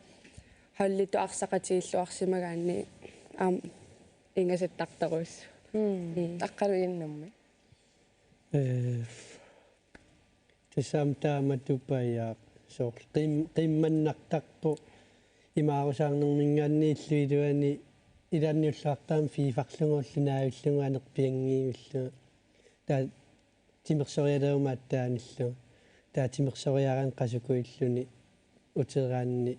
holditut arsaqatigiilluarsimagaanni aamma ingasattartorujussuuvoq. Mm. Mm. Aqqaluinnarmi. Eh, tassami taamatut pajaaq soorlu qim-, qimmannartarpoq imaarusaarnerminngaanniillu iluani, ilaanni ullaartaami fiifarlugu ulloq naavillugu anerpianngivillunga. Taava timersorialeruma attaanillu. Taava timersoriaraanni qasukuilluni uteraanni.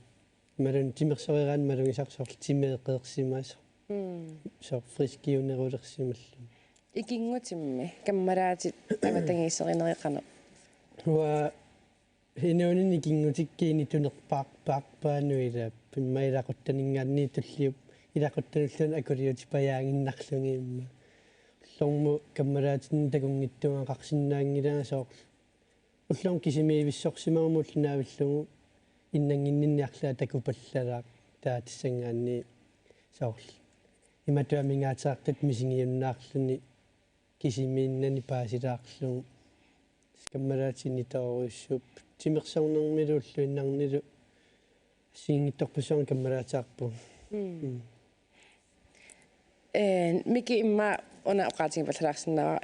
Malun timersoreeraanni malugisarpoq soorlu timeeqqeersimasoq. Mm. Soorlu friskiunerulersimalluni. Ikinngutimmi kammalaatit avatangiiserinerit qanoq? Uanga inuuninni ikinngutikkini tunerpaarpaarpaanut ilaa. Immaqa ilaquttaninngaanniit tulliup ilaquttanulluunniit akuliutipajaaginnarlugit immaqa. Ullormut kammalaatinni takunngitsuugaqarsinnaanngilanga soorlu. Ullormut kisimiivissorsimaguma ulloq naavillugu innannginninni arlaat takupallalaaq, taava tassanngaanniit soorlu imatut amigaateqartutut misigiunnaarluni kisimiinnani paasilaarlugu. Kammalaatinni toorujussuupput. Timersornermilu ulluinnarnilu assigiinngitsorpassuarnik kammalaateqarpugut. Mm. Mm. Eh, Miki, immaqa una oqaatigipallalaarsinnaavara.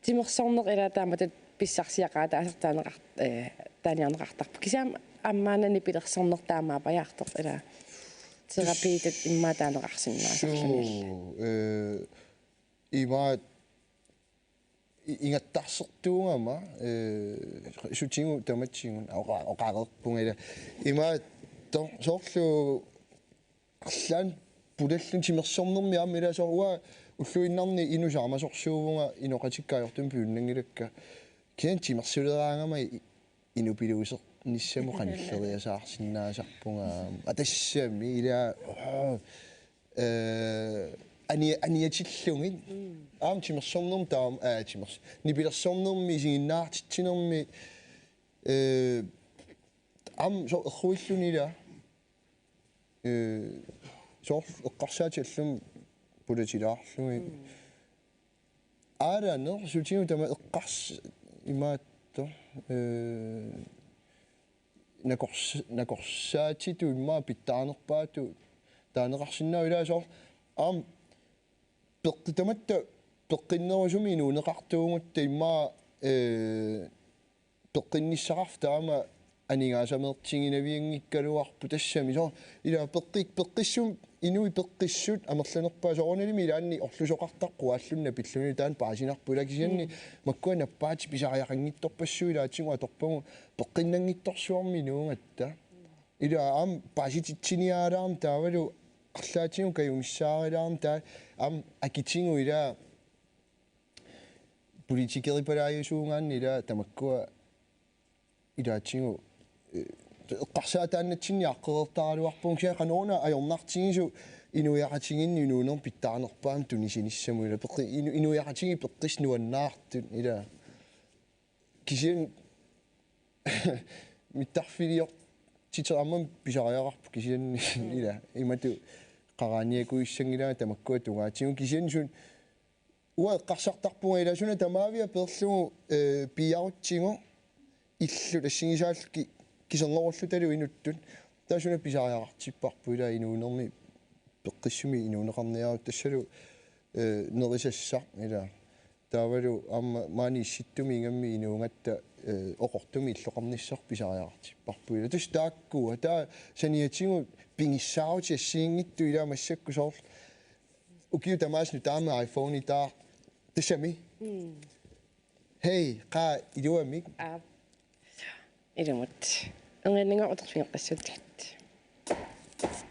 Timersorneq ilaa taamatut pissarsiaqaataasartaaneqar-, eh, taaniarneqartarpoq. Kisianni ammaanani pilersorneq taamaapajaartoq ilaa. Terapiitut immaqa taaneqarsinnaasarluni. Suu, eh, imaat i-, ingattarsertuugama, eh, sutigut tamatigut oqa-, oqareerpunga ila. Imaattoq soorlu arlaannik pulalluni timersornermi aamma ila soorlu uanga ulluinnarni inuk saamasorsuuvunga inoqatikka ajortumik piunnanngilakka. Kisianni timersuleraangama i-, inupiluusernissamut qanilleriasaarsinnaasarpunga. Atassami ila, eh, ania-, aniatillugit. Mm. Aamma timersornermi taam-, eh, timers-, nipilersornermi isiginnaartitsinermi, eh, aamma so-, erruilluni ila. Eh, soorlu eqqarsaatit allami pulatilaarlugit. Mm. Aalaneq sutigut tama eqqars-, imaattoq, eh, nakors-, nakorsaatitut immaqa pitsaanerpaatut taaneqarsinnaavoq ila soorlu aamma peqqi-, tamatta peqqinnerusumik inuuneqartuugutta immaqa, eh, peqqinnissaqarfik taama aningaasameertiginavianngikkaluarpoq tassami. Soorlu ila peqqi-, peqqissut, inuit peqqissut amerlanerpaat soorunalimi ilaanni orlusoqartarpoq aallunna pilluni taanna paasinarpoq ila kisianni. Mm. Makkua nappaatit pisariaqanngitsorpassuit ilaatigut atorpagut peqqinnanngitsorsuarmik inuugatta. Ila aamma paasititsiniaalaarmat taavalu arlaatigut kajumissaarilaarmat taava aamma akitigut ila politikeripalaajusuugaanni ila tamakkua ilaatigut, eh, eqqarsaataannatsinni aaqqereertaraluarpunga kisianni qanoruna ajornartigisoq inuiaqatigiinni inuunermi pitsaanerpaamik tunisinissamut ila peqqi-, inu-, inuiaqatigiit peqqissut nuannaartut ila. Kisianni mittarfiliortiteraangama pisariaqarpoq kisianni ila imatut qaraaniakuissanngilaanga tamakkua tungaatigut kisianni suna uanga eqqarsartarpunga ila suna tamaavia peerlugu, eh, piiarutsigu illut assigisaallu ki-, kisernerullutalu inuttut. Taava suna pisariaqartipparput ila inuunermi peqqissumik inuuneqarniarutta tassalu, eh, nerisassaq ila. Taavalu aamma maani Issittumi ingammik inuugatta, eh, oqortumik illoqarnissaq pisariaqartipparput ila. Tassa taakkua, taava saniatigut pigissaarutit assigiinngitsut ila massakkut soorlu. Ukiut tamaasa nutaamik iPhone-itaaq tassami. Mm. Hej, qaa iluamik. Aap. Ilumut. Ernginnanngooq uterfigeqqissuutigit. Tassa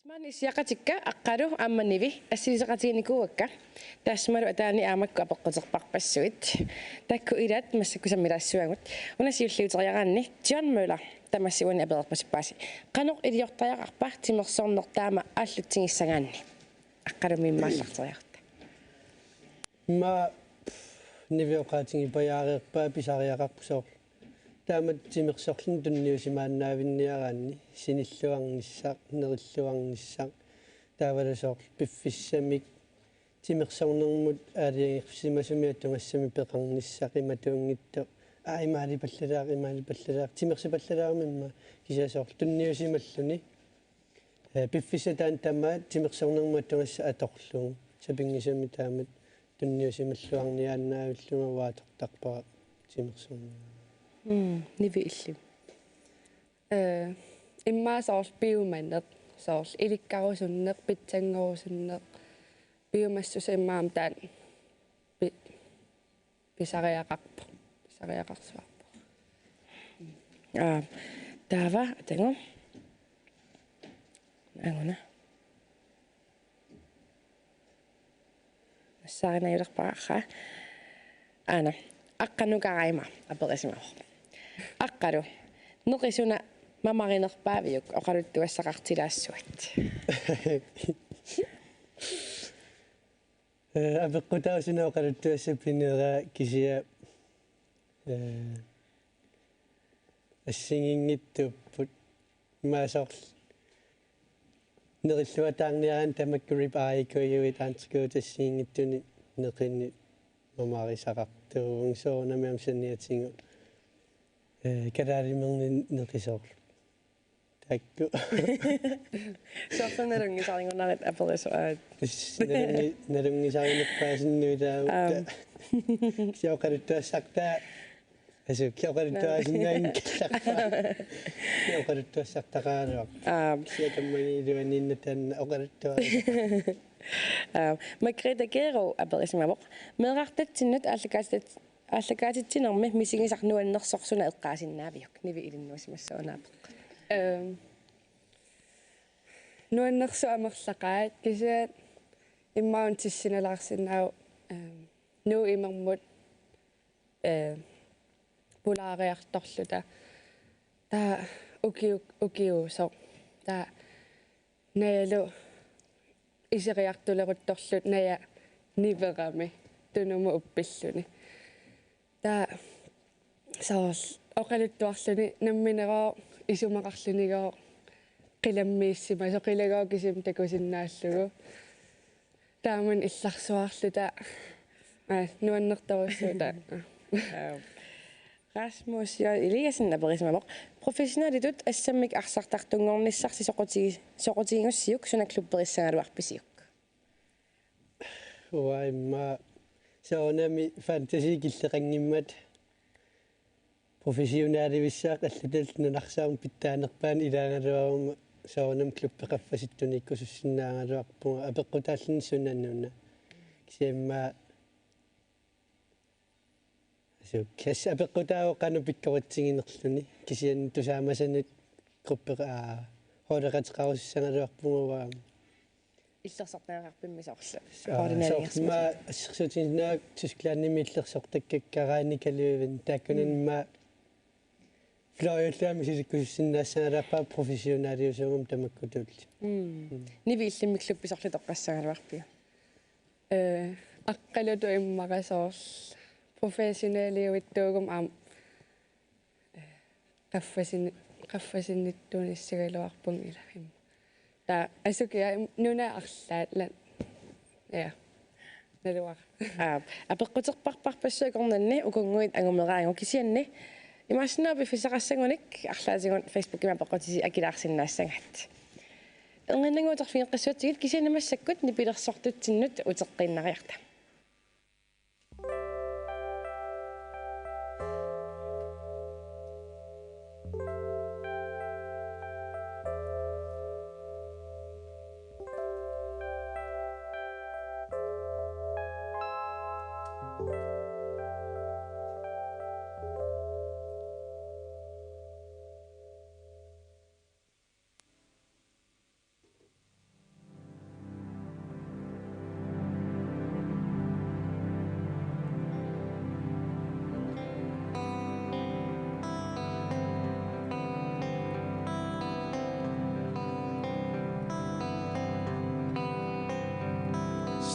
maani issiaqatikka Aqqalu aamma Nivi assiliseqatiginikuuakka. Taassumalu ataani aamma makkua apeqquterparpassuit. Taakku ilaat massakkut sammilaassuagut. Una siulliuteriaraanni John Møller tamassi uani apereerpasippaasi. Qanoq iliortariaqarpa timersorneq taama aallatsigissagaanni? Aqqalummi immaqa aallarteriarutta. Immaqa Nivi oqaatigipajaareerpaa pisariaqarpoq soorlu. Taamatut timersorluni tunniusimaannaavinniaraanni sinilluarnissaq, nerilluarnissaq, taavalu soorlu piffissamik timersornermut aalajangersimasumik atugassamik peqarnissaq imatuunngitsoq. Aa, imaalipallalaaq, imaalipallalaaq, timersipallalaarami immaqa kisianni soorlu tunniusimalluni. Eh, piffissaq taanna tamaat timersornermut atugassaq atorlugu. Sapinngisamik taamatut tunniusimalluarniaannaavillunga uanga atortarpara timersornermut. Mm, Nivi illimmi? Eh, immaqa soorlu piumaneq, soorlu ilikkarusunneq, pitsanngorusunneq, piumassuseq immaqa aamma taanna pi-, pisariaqarpoq, pisariaqarsuarpoq. Aa, taava, atagu. Anguna. Nassaarinajulerpara. Aana. Aqqanukaraima aperisimavoq. Aqqalu. Neqi suna mamarinerpaaviuk oqaluttuassaqartilaassuat? Eh, apeqqutaavoq suna oqaluttuassappineraa kisianni, eh, assigiinngitsuupput. Immaqa soorlu nerilluataarniaraanni tamakku rib eye-kujuit antikkuutit assigiinngitsunik neqinik mamarisaqartuuvunga soorunami aamma saniatigut Eh, kalaalimerni neqisoorlu. Taakku. Soorlu nalunngisarinngunarit aperisoraat. Nalungi-, nalunngisarinerpaasinnuilaa. Aam. Kisianni oqaluttuassartaa. Asu, kisianni oqaluttuasinnaanngillarpaa. Kisianni oqaluttuassartaqaraluarpoq. Aam. Kisianni tammaniiluaniinna taanna oqaluttuassartaa. Aam. Margrethe Geeruu aperisimavoq: Meerartatsinnut aallakaatit-, aallakaatitsinermi misigisaq nuannersoq suna eqqaasinnaaviuk? Nivi ilinnuusimassaanngilaq. Ehm, nuannersuut amerlaqaat, kisianni immaqa una tissinalaarsinnaavoq, ehm, Nuup imermut, eh, pulaariartorluta. Taava ukiu-, ukiuusoq. Taava najalu iseriartuleruttorluta naja niverami tunumut uppilluni. Taava soorlu oqaluttuarluni namminerooq isumaqarlunigooq qilammiissimasoq, qilagooq kisimi takusinnaallugu. Taamani illarsuarluta, aa, nuannertorujussuuvoq. Aap. Rasmus J. Eliassen aperisimavoq: Professionalitut assammik arsartartunngornissarsi soquti-, soqutigigussiuk suna klubberissagaluarpisiuk? Uanga immaqa soorunami fantasi killeqanngimmata professionalivissaaq allatallu nunarsuarmi pitsaanerpaani ilaagaluaruma soorunami klubbi qaffasittunik ikkusussinnaagaluarpunga apeqqutaalluni sunanuna. Kisianni immaqa Asu, kisianni apeqqutaavoq qanoq pikkoritsiginerluni. Kisianni tusaamasanut gruppe-, aa, holdeqateqarusussaagaluarpunga uanga. Illersortariaqarpimmi soorlu? Aa, soorlu immaqa assersuutigisinnaavara Tysklandimi illersortakkakka Reini Kalevin taakkunani immaqa fløjilluarmi silikkusussinnaassagaluarpara professionaliusuugami tamakkutulli. Mm. Nivi illimmi klubbi soorlu toqqassagaluarpiuk? Eh, aqqalutut immaqa soorlu professionaliuittuuguma aamma, eh, qaffasini-, qaffasinnittuunissagaluarpunga ilaa immaqa. Taava asukiaq im-, nunat arlaat la-, ja. Naluara. Aap, apeqquterparparpassuit akornanni ukunnguit angumeraangat kisianni imaassinnaavoq piffissaqassagunik arlaatigut Facebookimi apeqqutisi akilaarsinnaassagaat. Erniinnannguaq uterfigeqqissavatsigit kisianni massakkut nipilersortutsinnut uteqqiinnariarta.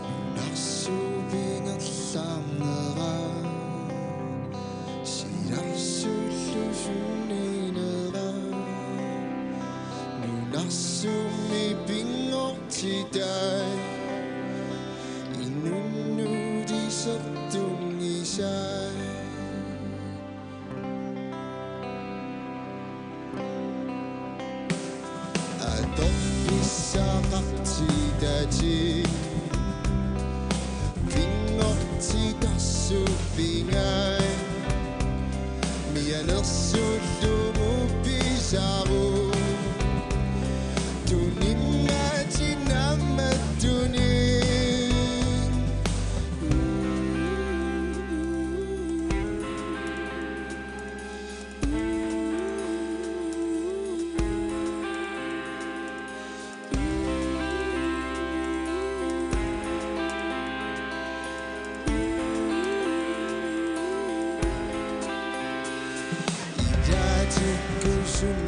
Nunarsuup ingerlaarnera silarsullu sunniinera nunarsuummi pinngortitai inunnut isertunngisai. Atorfissaqartitatik pinngortitarsuuppingai mianersuullugu pisaruk tuninnaatinnaammattunik.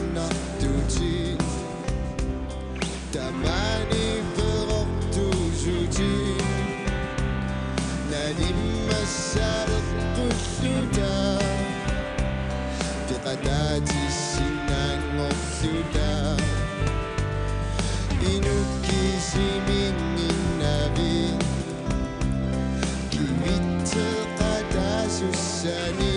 Idatikkusunnartutit tamaani perortuusutit nalimmassaleqqulluta peqataatissinnaanngorluta inuk kisiminnginnavit kivitseqataasussani.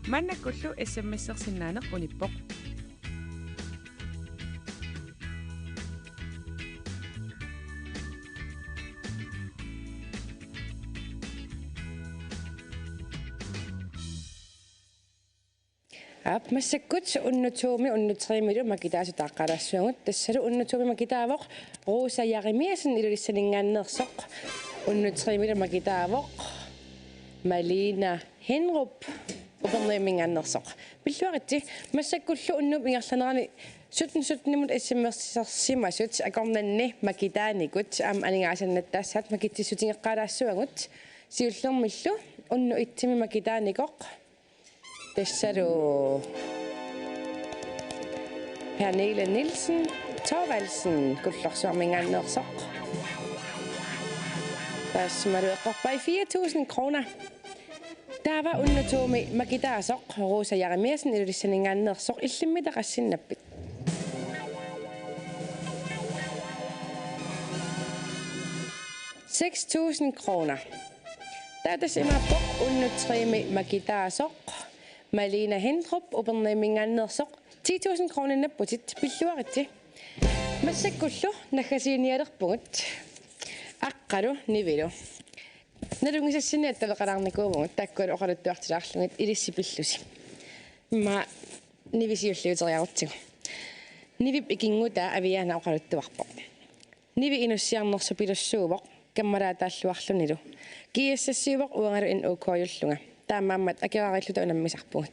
Maannakkullu S M S-ersinnaaneq unippoq. Aap, massakkut unnuk to-mi unnuk tre-milu makitaasut taaqqalaassuagut. Tassalu unnuk to-mi makitaavoq Rosa Jeremiassen Ilulissaninngaanneersoq. Unnuk tre-milu makitaavoq Malina Hindrup Upernavimminngaanneersoq. Pilluaritsi, massakkullu unnuup ingerlanerani sytten sytten-imut S M S-ersimasut akornanni makitaanikut aamma aningaasannattaassaat makitsissutigeqqaalaassavagut. Siullermillu unnuk et-imi makitaanikoq tassalu Pernille Nielsen Thorvaldsen Kullorsuarminngaanneersoq. Taassumalu eqqorpai fire tusind kroner. Taava unnuk to-mi makitaasoq Rosa Jeremiassen Ilulissaninngaanneersoq, illimmi taqassinnappit? Seks tusind kroner. Taava tassa imaappoq unnuk tre-mi makitaasoq Malina Hindrup Upernavimminngaanneersoq, ti tusind kroninngorputit. Pilluaritsi. Massakkullu naggasiinialerpugut Aqqalu Nivilu. Nalunngisassinni attaveqalaarnikuuvugut, taakkualu oqaluttuartilaarlugit ilissi pillusi. Immaqa Nivi siulliuteriarutsigu. Nivip ikinngutaa Aviaana oqaluttuarpoq. Nivi inussiarnersupilussuuvoq, kammalaataalluarlunilu. G S S-iuvoq uangalu N O K-jullunga. Taamaammat akerariilluta unammisarpugut.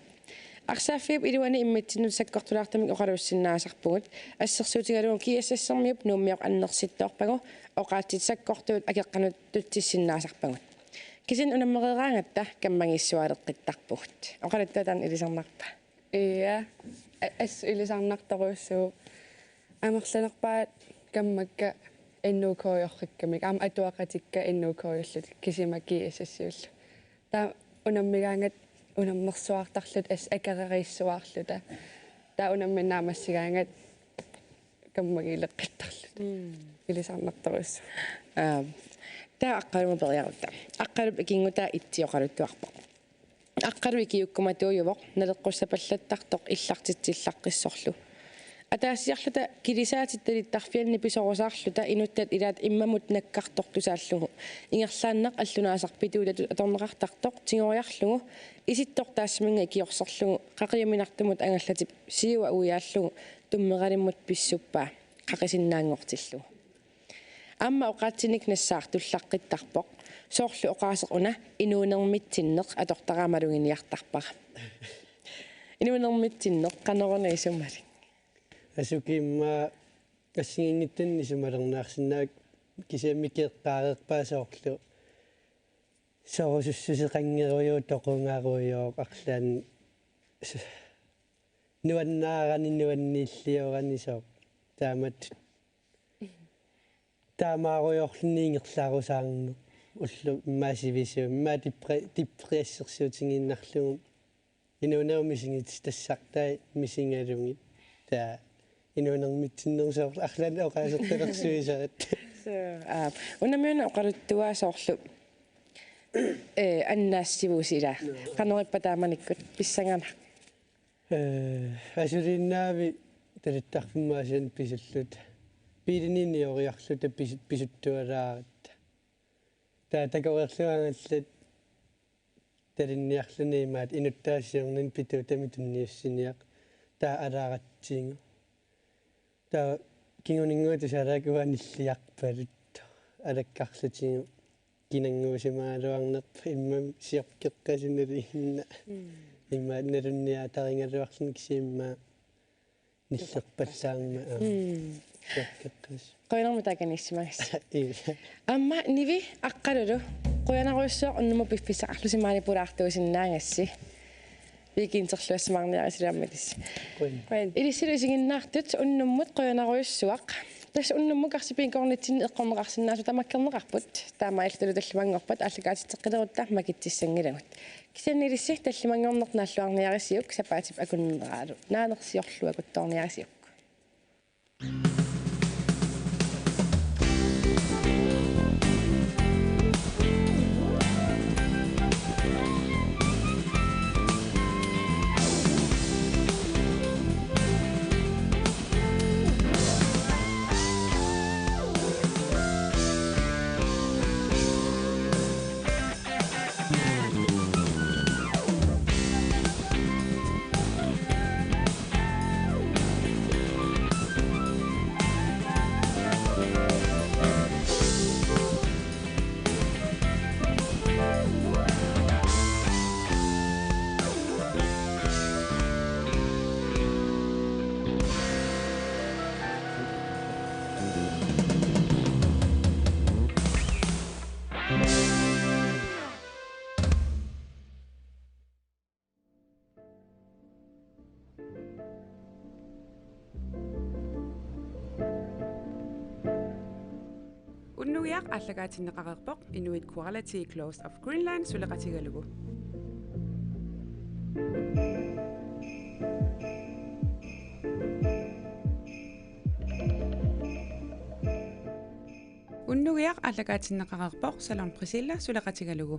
Arsaaffiup iluani immitsinnut sakkortulaartumik oqaluussinnaasarpugut. Assersuutigalugu G S S-ermiup Nuummiorneq annersittoorpagu, oqaatsit sakkortuut akeqqanut tutsissinnaasarpagut. Kisianni unammereeraangatta kammagiissualeqqittarpugut. Oqaluttuaq taanna ilisarnarpa? Ja, a-, assut ilisarnartorujussuuvoq. Amerlanerpaat kammakka N O K-jorikkamik, aamma atuaqatikka N O K-jullutik, kisima G S S-iullu. Taava unammigaangatta unammersuartarluta, assut akerariissuarluta. Taava unamminnut naammassigaangatta kammagiileqqittarluta. Mm. Ilisarnartorujussuuvoq. Aap. Taava Aqqalumut periarutta. Aqqalup ikinngutaa et-i oqaluttuarpoq. Aqqalu ikiuukkumatuujuvoq, naleqqussapallattartoq illartitsillaqqissorlu. Ataasiarluta kilisaatit talittarfianni pisorusaarluta inuttat ilaat immamut nakkartoq tusaallugu, ingerlaannaq allunaasarpituutatut atorneqartartoq tigoriarlugu, isittoq taassumannga ikiorserlugu, qaqiuminartumut angallatip siua uiaallugu, tummeralimmut pissuppaa, qaqisinnaanngortillugu. Aamma oqaatsinik nassaartullaqqittarpoq, soorlu oqaaseq una inuunermitsinneq atortaraa maluginiartarpara. Inuunermitsinneq qanoruna isumalik? Asukiimma assigiinngitsunik isumalernaarsinnaavat, kisianni eqqaareerpaa soorlu sorusussuseqanngerujuk, toqungarujuk, arlaannik s-, nuannaarani, nuanniilliorani sooq. Taamatut taamaarujoorluni ingerlarusaarneq. Ulloq immaqa sivisuumik, immaqa depre-, depressersuutigiinnarlugu. Inuunerup misigisassartai misigalugit. Taava inuunermitsinnerusoq arlaannik oqaasertalersuisaat. So, aa, unammiuna oqaluttuaa soorlu, eh, annaassivusi ilaa. Joo. Qanorippa taamanikkut pissanganaq? Eh, asuliinnaavi talittarfimmi Aasianni pisulluta. Biilinik nioriarluta pisu-, pisuttualaaratta. Taava takoreerlugu angallat talinniarluni imaattoq inuttaasiornini pituutami tunniussiniaq. Taava alaaratsigu. Taava kinguninngua tusaalaakkua nilliarpalut alakkarlutigu. Kinannguusimagaluarnerput immami siorkeqqasunaliinna. Mm. Immaqa nalunniaatarigaluarluni kisianni immaqa nillerpallaarmat, aa. Mm. Siorkeqqasoq. Qujanarmi taakaniissimagassi. Ii. Aamma Nivi Aqqalulu, qujanarujussuaq unnummut piffissaqarlusi maani pulaartuusinnaagassi. Weekenderluassimaarniarisilaammatis. Qujan. Qujan. Ilissilu isiginnaartut unnummut qujanarujussuaq. Tassa unnummut Karsi Bingoornitsinni eqqorneqarsinnaasut tamakkerneqarput. Taamaalilluta tallimanngorpat aallakaatitseqqilerutta makitsissanngilagut. Kisianni ilissi tallimanngorneq naalluarniarisiuk, sapaatip akunneraalu naanersiorluakuttoorniarisiuk. Unnugiaq aallakaatinneqareerpoq Inuit Quality Clothes of Greenland suleqatigalugu. Unnugiaq aallakaatinneqareerpoq Salon Priscilla suleqatigalugu.